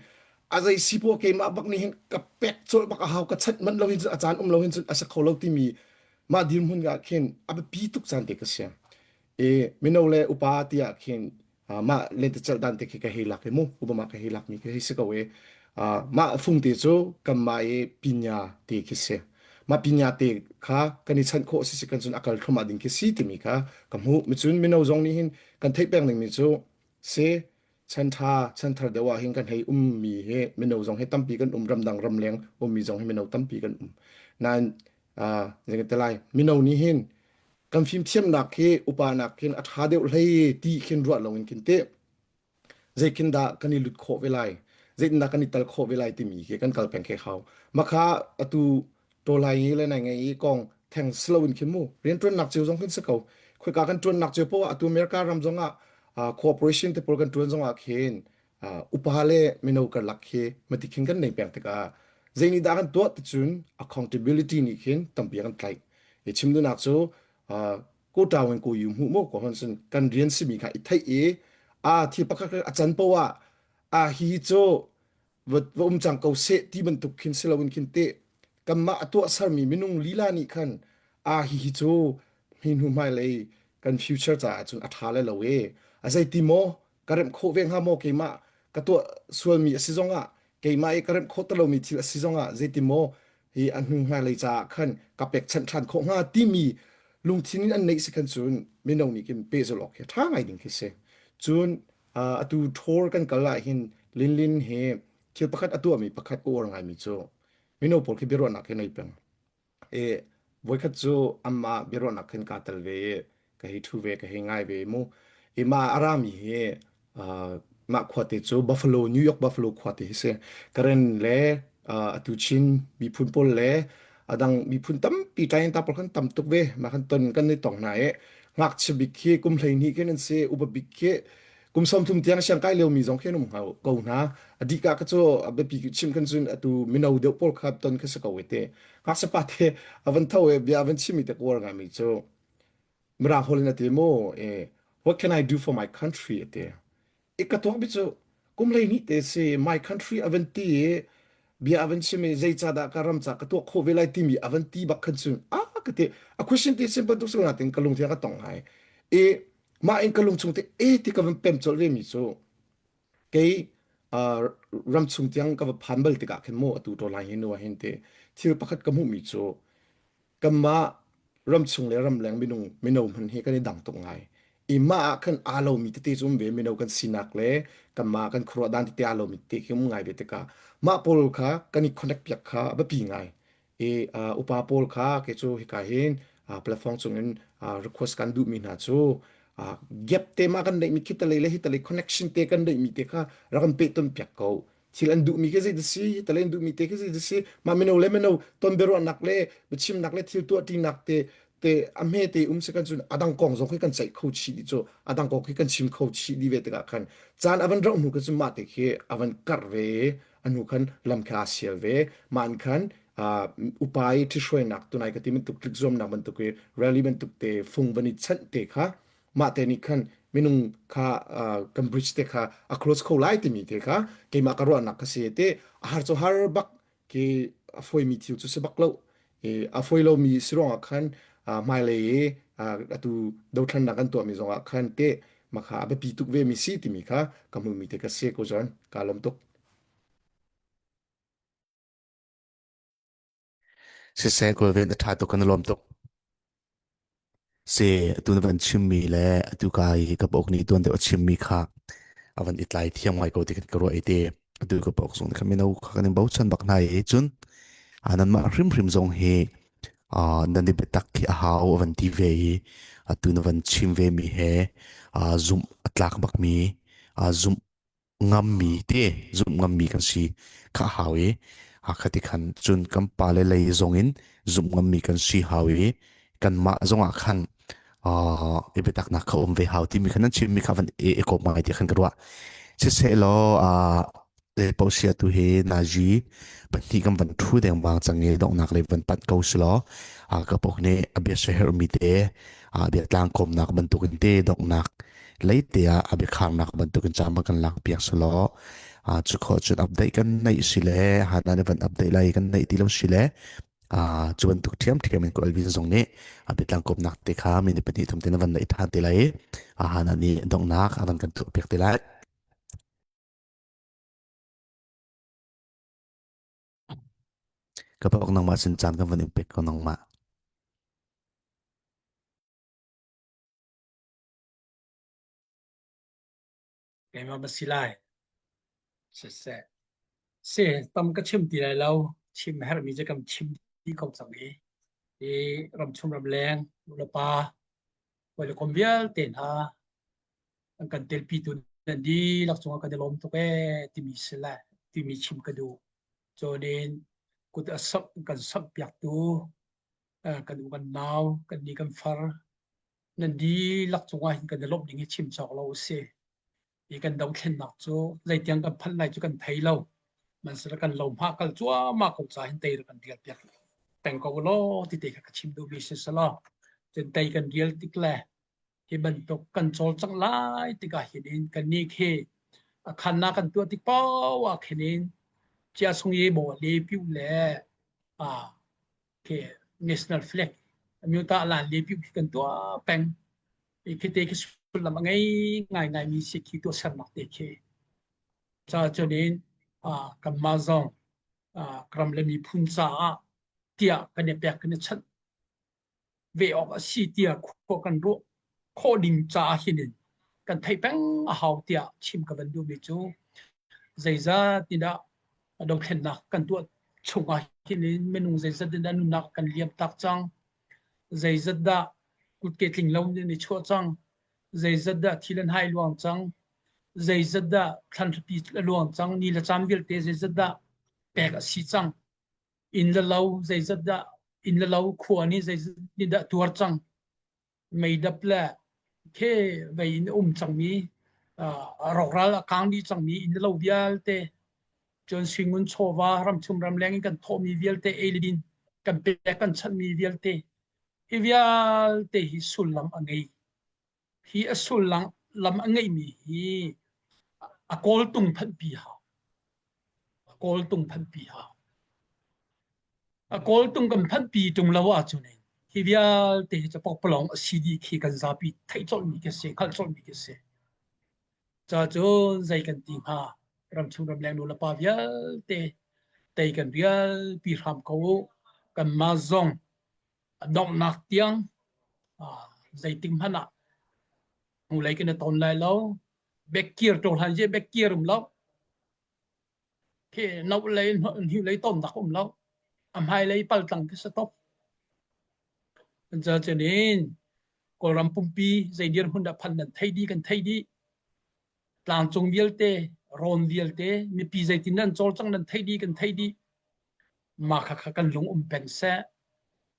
a zei si poah keimah bak nih hin ka pek colh bak a hau ka chanh manh lo hin cun a caan um lo hin cun a si kho lo timi mah dirhmun ah khin a biapi tuk caan te ka si i mino le upa tiah khin mah lentecelh dan te khi ka hei lak i mu Obama ka hei lak mi ka hei si ko i mah fung te cu kanmah i pinya te khi si mah pinya te kha kan i chanh khawh si si kan cun a kal thluahmah ding khi si timi kha ka hmuh micun mino zong nih hin kan theih peng ding mi cu si chan tha chan thar deuh ah hin kan hei um mi hi mino zong hi tampi kan um ramdang ramleng ummi zong hi mino tampi kan um nain uh, te lai mino nih hin kan fimthiamnak hi upa nak hin a ṭha deuh hlei ti khin ruah loin khin te zeikin dah kan i lut khawh ve lai zeitindah kan i tal khawh ve lai timi khi kan kal peng khe hau makha atu tolai i le nai ngai i kong theng slow in khin mu rianṭuannak cio zong khin si ko khoika kan ṭuannak cio poah atu America ram zong ah cooperation te pawl kan ṭuan zong ah khin upa le mino karlak khi mati khin kan nei peng tikah zei nih dah kan tuah ti cun accountability nih khin tampi kan tlaih i chim duhnak cu ko ṭau in ko yu hmuh mu ko hon sun kan rian simi kha i theih i a thil pakhat a can poah a hi cu va va um cang ko seh ti bantuk khin si loin khin te kanmah a tuah sermi minung lila nih khan a hi hi cu hi hnu hmailei kan future caah cun a ṭha le lo e a zei ti maw ka remh khawh ve hnga maw keimah ka tuah sualmi a si zongah keimah i ka remh khawh ti lomi thil a si zongah zeiti maw hi a hnu hmailei caah khan ka pekchanh ṭhan khawh hnga timi lungthin in an neih si khan cun mino nih khin pehzulh awk hi a ṭha ngai ding khi si cun atu ṭhawr kan kal ah hin Linlin he thil pakhat a tuahmi pakhat ka uar ngaimi cu mino pawl khi biaruahnak hi nei peng I voikhat cu amah biaruahnak khin kaa tel ve i ka hei ṭhu ve, ka hei ngai ve mu. I mah a rami hi uh, mah khuate cu Buffalo, New York Buffalo khuate hi si. Karen le uh, atu Chin miphun pawl le adang miphun tampi ṭain ta pawl khan tam tuk ve. Mah khan ton kan i tong hna i ngakchia bik khi kum 12 khin an si, upa bik khi kum 30 tiang siang kai liomi zong khi an um ko hna. A dika ka cu a biapi chim kan cun atu mino deuh pawl kha ton kha si ko i te. Ngakchia pa te a van tho i bia a van chimmi te ka uar ngaimi cu Mirang holh in a ti mu eh, what can I do for my country a ti. I ka tuak bi cu kum 12 te si my country a van ti i bia a van chim i zeicahdah ka ram ca ka tuak khawh ve lai timi a van ti bak khan cun ah ka ti a question te simple tuk si natin ka lungthin ka tong ngai i mah in ka lungchung te e ti ka van pem colh ve mi cu Kei uh, ramchung tiang ka va phan bal tikah khin mu atu to lai hi nu hin te thil pakhat ka hmuhmi cu kanmah ramchung le ramleng minung mino hman hi kan i dang tuk ngai. I mah ah khan aa lomi tete cu um ve mino kan sinak le kanmah kan khuaruah dan tete aa lomi tete khi um ngai ve tikah mah pawl kha kan i connect piak kha a biapi ngai. I uh, upa pawl kha kei cu hika hin uh, platform cungin uh, request kan duhmi hna cu uh, gap te ma kan neihmi khitalei le hitalei connection te kan neihmi te kha rak kan pehton piak ko. Thil an duhmi khi zei dah si, tale an duhmi te khi zei dah si, mah mino le mino ton biaruahnak le biachimnak le thil tuahṭinak te te a hme te um si kan cun a dang kong zong khi kan ceih kho chih dih cu a dang kong khi kan chim kho chih dih ve tikah khan caan a van rauh hnu khan cun mah te khi a van karh ve i a hnu khan lam kha aa sial ve mah in khan uh, upa i ṭhithruainak tunai ka ti bantuk tlik zuamnak bantuk i rally bantuk te fung van i chanh te kha mah te nih khan minung kha uh, kan bridge te kha a close kho lai timi te kha keimah ka ruahnak ka si te a har cu har bak khi a foimi thil cu si bak lo i a foi lomi si ruangah khan hmailei i atu dothlannak kan tuahmi zongah khan te makha a biapi tuk ve mi si timi kha ka hmuhmi te ka si ko John ka lawm tuk. Siseh Kawlven a ṭha tuk kan i lawm tuk. Si atu na van chimmi le atu ka i ka pauk nih tuan deuh a chimmi kha a van i tlai thiam ngai ko ti kan ka ruah i te atu ka pauk zong nih khan mino kha kan in bochan bak hna i cun nanmah hrimhrim zong hi nan i biatak khi a hau a van ti ve i atu na van chim ve mi he zumh a tlak bak mi zumh ngammi te zumh ngammi kan si kha a hau i hakha ti khan cun kan pale lei zong in zumh ngammi kan si hau i kanmah zongah khan uh, i biataknak kha um ve hau timi khan nan chimmi kha van i, i kawp ngai ti khan ka ruah siseh law uh, pausia tu hi nazi pahnih kan van thu dengmang cang i donghnak lei van panh ko si law ka pok nih a bia hermi te a bia tlang kawmnak bantukin te donghnak leite ah a biakharnak bantukin caan kan lak piak selaw cu khawh cun update kan neih si le hana nih van update lai kan neih ti lo si le cu bantuk ṭhiamṭhiam in Alvin zong nih a biatlang kawpnak te kha minute pahnih thum te na van neih ṭhan te lai i hana nih donghnak a van kan tuah piak te lai. Ka pak nangmah sin caan kan van in pek ko nangmah. Keimah ba si lai. Siseh. Si tam ka chim ti lai lo. Chim herhmi cu kan chim dih ko cang i. I ramchung ramleng nulepa hawikom vialte hna an kan telpitu nan dihlak cungah kan i lawm tuk ee timi si le timi chim ka duh. Cun in kut a samh kan samh piaktu kan u kan nau kan ni kan far nan dihlak cungah hin kan i lawmh ding hi chim cawk lo a si. Hi kan dothlennak cu zeitiang kan phanh lai cu kan thei lo. Sihmanhsehlaw kan lohma kal cuahmah ko ca hin tei kan rial piak peng ko law ti te kha ka chim duhmi si selaw cun tei kan rial tik le hi bantuk kan cawlcangh lai tikah hin in kannih khi a khannak kan tuah tik paoh ah khin in chia sung ye bo le piu le a khi national flag amyota lan le piu khi kan tuah peng i khi te khi sullam a ngei ngai ngai mi si khi tuah sernak te khi ca cun in kanmah zong ram le miphun caah tiah kan i pek kan i chanh ve awk a si tiah khua kan ruah khawh ding caah hin in kan theih peng a hau tiah chim ka van duhmi cu zeizat in dah dothlennak kan tuah chungah hin in minung zeizat in dah nunnak kan liam tak cang zeizat dah kutke tling lo in i chuah cang zeizat dah thil an hai luang cang zeizat dah thlanhrapi a luang cang ni le caan vialte zeizat dah pek a si cang inn le lo zeizat dah inn le lo khua nih zeizat nih dah tuar cang meidap le khe vei in um cangmi rawkral a kang dih cangmi inn le lo vialte cun suingun chawva ramchung ramleng in kan thawhmi vialte ei le din kan pek kan chanhmi vialte hi vialte hi sullam a ngei hi a sullam lam a ngeihmi hi a kawltung phanhpi hau a kawltung phanhpi hau a kawltung kan phanhpi tung lo ahcun hi vialte hi cu pokpalawng a si dih khi kan zapi theih colhmi khi si hngalh colhmi khi si ca cun zei kan ti hnga ramchung ramleng nu le pa vialte tei kan rial pi hram ko u kanmah zong a donghnak tiang zeitik hmanh ah hnulei kan i ton lai lo bekkir to hlan je bekkir um lo khi no lei hnu lei ton dak um lo a hmai lei pal tlang khi stop cha chunin kawlram pumpi zei dir hmun dah phan nan thei di kan thei di tlangcung vialte. Rawn vialte mipi zeitin nan cawlcang nan theih dih kan theih dih. Mah kha kha kan lung um peng seh.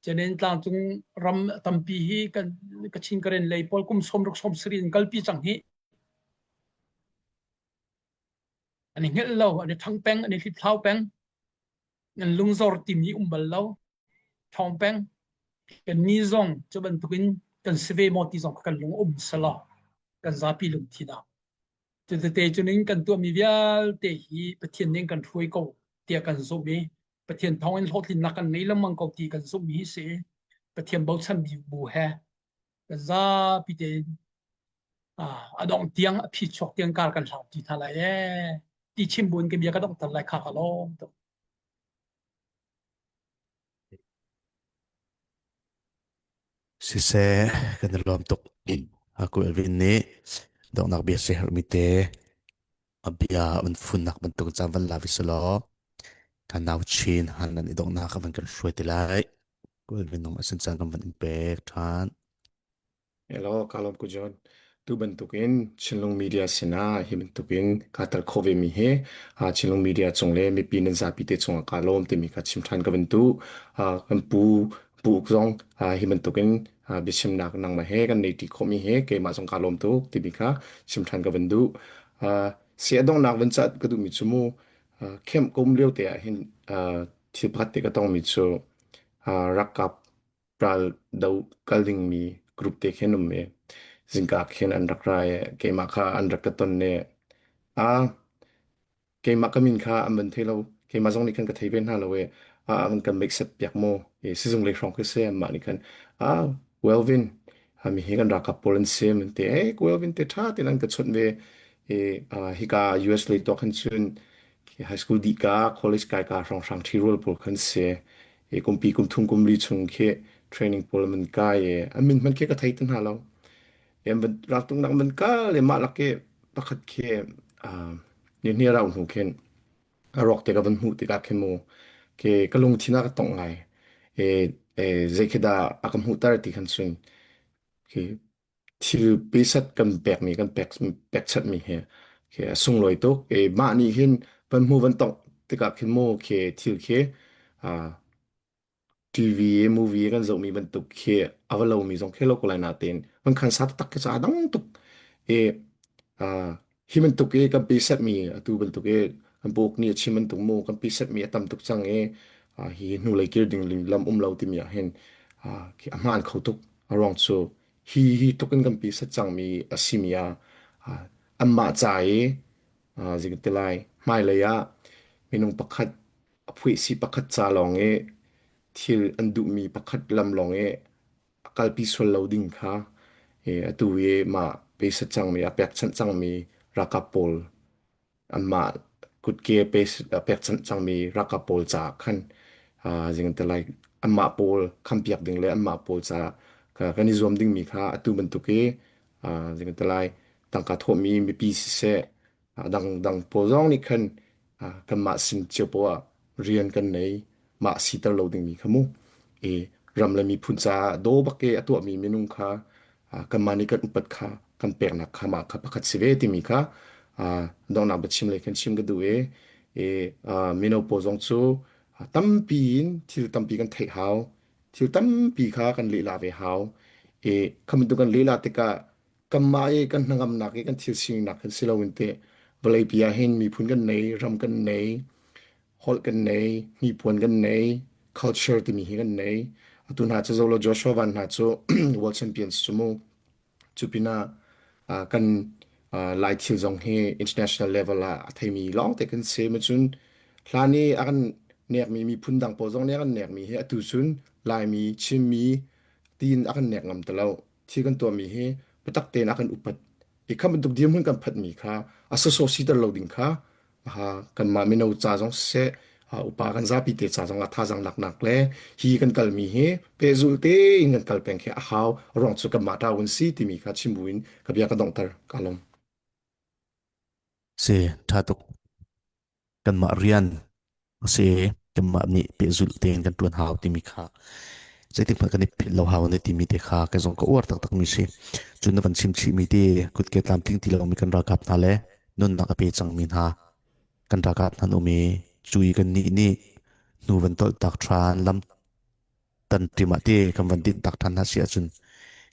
Cenen tlangcung ram tampi hi kan Kachin Karen lei pawl kum 60 70 in kalpi cang hi. An i hngilh lo, an i ṭhang peng, an i hlipthlau peng. An lungzor timi um bal lo. Ṭhawng peng. Kan ni zong cu bantukin kan si ve maw ti zong kha kan lung um selaw kan zapi lungthin ah. Cutete cunin kan tuahmi vialte hi Pathian nih kan hruai ko tiah kan zumh i Pathian thawngin hlawhtlinnak kan ngei lengmang ko ti kan zumhmi hi si. Pathian bochanmi bu he kan zapi tein a dongh tiang a phi chuak tiang kar kan hlang ti hna lai ee ti chim buin ka bia ka donghter lai kha ka lawm tuk. Siseh, kan i lawm tuk. Aku Elvin nih donghnak bia si herhmi te a bia an funnak bantuk caan van la vi selaw kan nau chin han nan i donghnak a van kan hruai te lai. Ku Elvin nong asin caan kan van in pek ṭhan. Hello, ka lawm ku John. Tu bantukin Chinlung Media sinah hi bantukin kaa tel khawh vemi hi ah, Chinlung Media cung le mipi nan zapi te cungah kaa lawm timi kha chim ṭhan ka van duh. Ah, kan pu pu Uk zong ah, hi bantukin ah, biachimnak nangmah he kan nei ṭi khawhmi hi keimah zong kaa lawm tuk timi kha chim ṭhan ka van duh. Ah, si a donghnak van cah ka duhmi cu mu ah, camp ka um lio te ah hin ah, thil pakhat te ka tongmi cu ah, rakap ral do kal dingmi group te khi an um i zingka khin an rak ra i keimah kha an rak ka ton i a keimah ka min kha an van thei lo keimah zong nih khan ka thei ve hna lo i a an kan mix-up piak mu i sizung lei hrawng khi si anmah nih khan a Welvin mi hi kan ralkap pawl an si an ti eh Welvin te ṭha tein an ka chawnh ve i hika US lei tuak khan cun high school dih ka college kai ka hrawnghrang ṭhirual pawl khan si i kumpi kum thum kum li chung khi training pawl an kai i an min hmanh khi ka thei te hna lo. An van raltuknak an van kal i mah lak i pakhat khi ni hni rau hnu khin a ruak te ka van hmuh tikah khin mu khi ka lungthin ah ka tongh ngai. E, e, zei khi dah a ka hmuhter ti khan cun khi thil pisat kan pekmi kan pek pekchanhmi hi khi a sunglawi tuk i mah nih hin van hmu van tongh tikah khin mu khi thil khi TV movie kan zohmi bantuk khi a va lomi zong khi lo ko lai natein van khan sa taktak khi cu aa dang tuk i hi bantuk i kan pisetmi atu bantuk i kan puk nih a chim bantuk mu kan pisetmi a tam tuk cang i hi hnulei kir ding lam um lo timi ah hin khi a hmaan kho tuk a ruang cu hi hi tuk in kan piset cangmi a simi ah anmah ca i zing ti lai hmailei ah minung pakhat a phuihsi pakhat ca lawng i thil an duhmi pakhat lam lawng i a kalpi sual lo ding kha atu i mah pesa cangmi a pekchanh cangmi ralkap pawl anmah kutke a pekchanh cangmi ralkap pawl caah khan zing te lai anmah pawl khampiak ding le anmah pawl caah kan i zuam dingmi kha atu bantuk i zing te lai tangka thawhmi mipi siseh dangdang pawl zong nih khan kanmah sin cio poah ah rian kan nei mah siter lo dingmi kha mu i ram le miphun caah daw bak i a tuahmi minung kha kanmah nih kan upat kha kan peknak kha mah kha pakhat si ve timi kha donghnak biachim lei khan chim ka duh i i mino pawl zong cu tampi in thil tampi kan theih hau thil tampi kha kan lehla ve hau i kha bantuk kan lehla tikah kanmah i kan hnangamnak i kan thil sining kan si loin teh vawleipi ah hin miphun kan nei ram kan nei holh kan nei hnipuan kan nei culture timi hi kan nei atu hna cu zolo Joshua Van hna cu world champions cu mu cu pinah kan lai thil zong hi international level ah a theimi lawng te kan si ma cun hlan i a kan nekmi miphun dang pawl zong nih a kan nekmi hi atu cun Laimi Chinmi tiin a kan nek ngam ti lo thil kan tuahmi hi biatak tein a kan upat i kha bantuk dirhmun kan phatmi kha a sawsawh siter lo ding kha kanmah mino ca zong siseh upa kan zapi te ca zong ah thazaang laknak le hi kan kalmi hi pehzulh tein kan kal peng khi a hau ruang cu kanmah ta un si timi kha chim buin ka bia ka donghter ka lawm. Si tha tuk kanmah rian a si i kanmah nih pehzulh tein kan ṭuan hau timi kha zeitik hmanh kan i philh lo hau ne timi te kha kei zong ka uar taktakmi si. Cun na van chim chihmi ti kutke tlamtling ti lomi kan ralkap hna le nunnak a pe cangmi hna kan ralkap hna an um i cu i kannih nih hnu van tolh tak ṭhan lam tan ṭim ah ti kan van dinh tak ṭhan hna si ahcun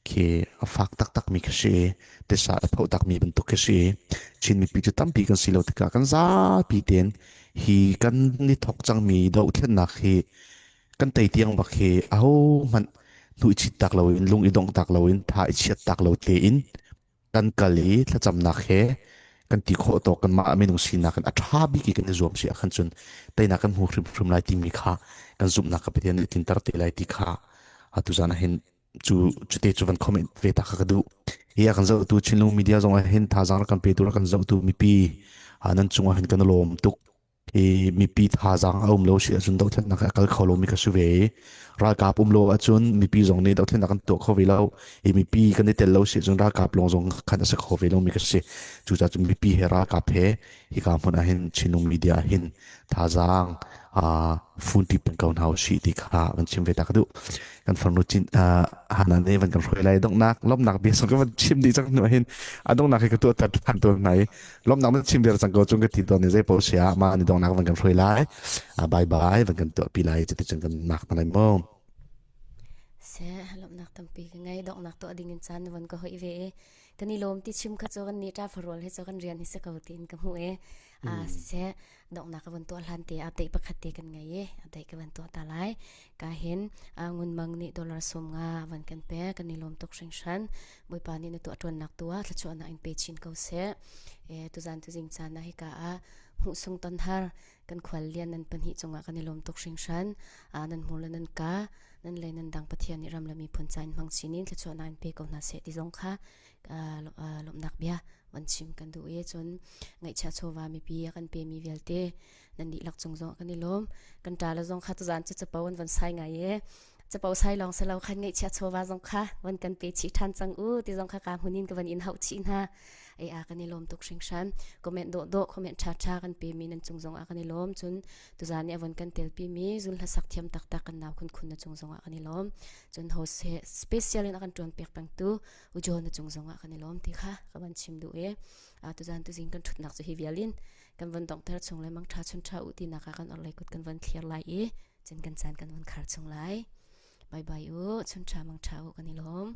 khi a fak taktak mi khi si i tisa a phoh takmi bantuk khi si i Chin mipi cu tampi kan si lo tikah kan zapi tein hi kan i thok cangmi dohthlennak hi kan tei tiang bak hi ahohmanh hnu i chit tak loin lung i dongh tak loin tha i chiat tak lo tein kan kal i thlacamnak he kan ti khawh tawk kanmah minung sinak in a ṭha bik i kan i zuam si ahkhan cun teinak kan hmu hrimhrim lai timi kha kan zumhnak ka Pathian nih tlinter te lai ti kha atu zan ah hin cu cute cu van comment ve ta kha ka duh. Hi a kan zohtu Chinlung media zong ah hin thazaang rak kan petu rak kan zohtu mipi nan cungah hin kan lawm tuk. Hi mipi thazaang a um lo si ahcun dohthlennak a kal kho lomi ka si ve i ralkap um lo ahcun mipi zong nih dohthlennak kan tuah kho ve lo i mipi kan i tel lo si ahcun ralkap lawng zong khan a si kho ve lomi ka si. Cucaah cun mipi he ralkap he hika hmun ah hin Chinlung media ah hin thazaang funti peng ko hna usih ti kha van chim ve ta ka duh. Kan farnu cin Hana nih van kan hruai lai donghnak lawmhnak bia song ka van chim dih cang hnu ah hin a donghnak hi ka tuah ter than tawn hna i lawmhnak na chim viar cang ko cung ka ti tawn i zei paoh sia mah ni donghnak van kan hruai lai bye bye van kan tuah pi lai cuticun kan nak hna lai mu Se lawmhnak tampi ka ngei donghnak tuah ding in caan na von ka hoi ve i kan i lawm ti chim kha cu kan ni ṭa farual he cu kan rian hi si ko tiin ka hmuh i a siseh donghnak ka von tuah hlan te update pakhat te kan ngei i update ka van tuah ta lai ka hin ngun mang nih dollar sum nga van kan pe kan i lawm tuk hringhran Bawipa nih na tuah ṭuannak tu ah thluachuahnak in pe chin ko seh. E, tuzan tuzing caan ah hika ah hmuhsung ton har kan khual lian nan pahnih cungah kan i lawm tuk hringhran. A nan hmur le nan ka nan le nan dang Pathian nih ram le miphun ca in hmang chin in thluachuahnak in pe ko hna seh ti zong kha lawmhnak bia van chim kan duh i cun ngaihchia chawva mipi a kan pemi vialte nan dihlak cung zong kan i lawm kan ṭa le zong kha tuzan cu capo an van sai ngai e capo sai lawng si lo khan ngaihchia chawva zong kha van kan pe chih ṭhan cang u ti zong kha ka hmun in ka van in hauh chih hna ei a kan i lawm tuk hringhran comment dawh dawh comment ṭha ṭha kan pe mi nan cung zong ah kan i lawm cun tuzan nih a von kan telpi mi zul hlasak thiam taktak kan nau khun khun na cung zong ah kan i lawm cun host he special in a kan ṭuan piak pengtu ujo na cung zong ah kan i lawm ti kha ka van chim duh i tuzan tuzing kan ṭhutnak cu hi vial in kan von donghter chung le mang ṭha chun ṭha u ti nak ah kan orlei kut kan von thlir lai i cun kan caan kan von khar chung lai. Bye bye u, chun ṭha mang ṭha u kan i lawm.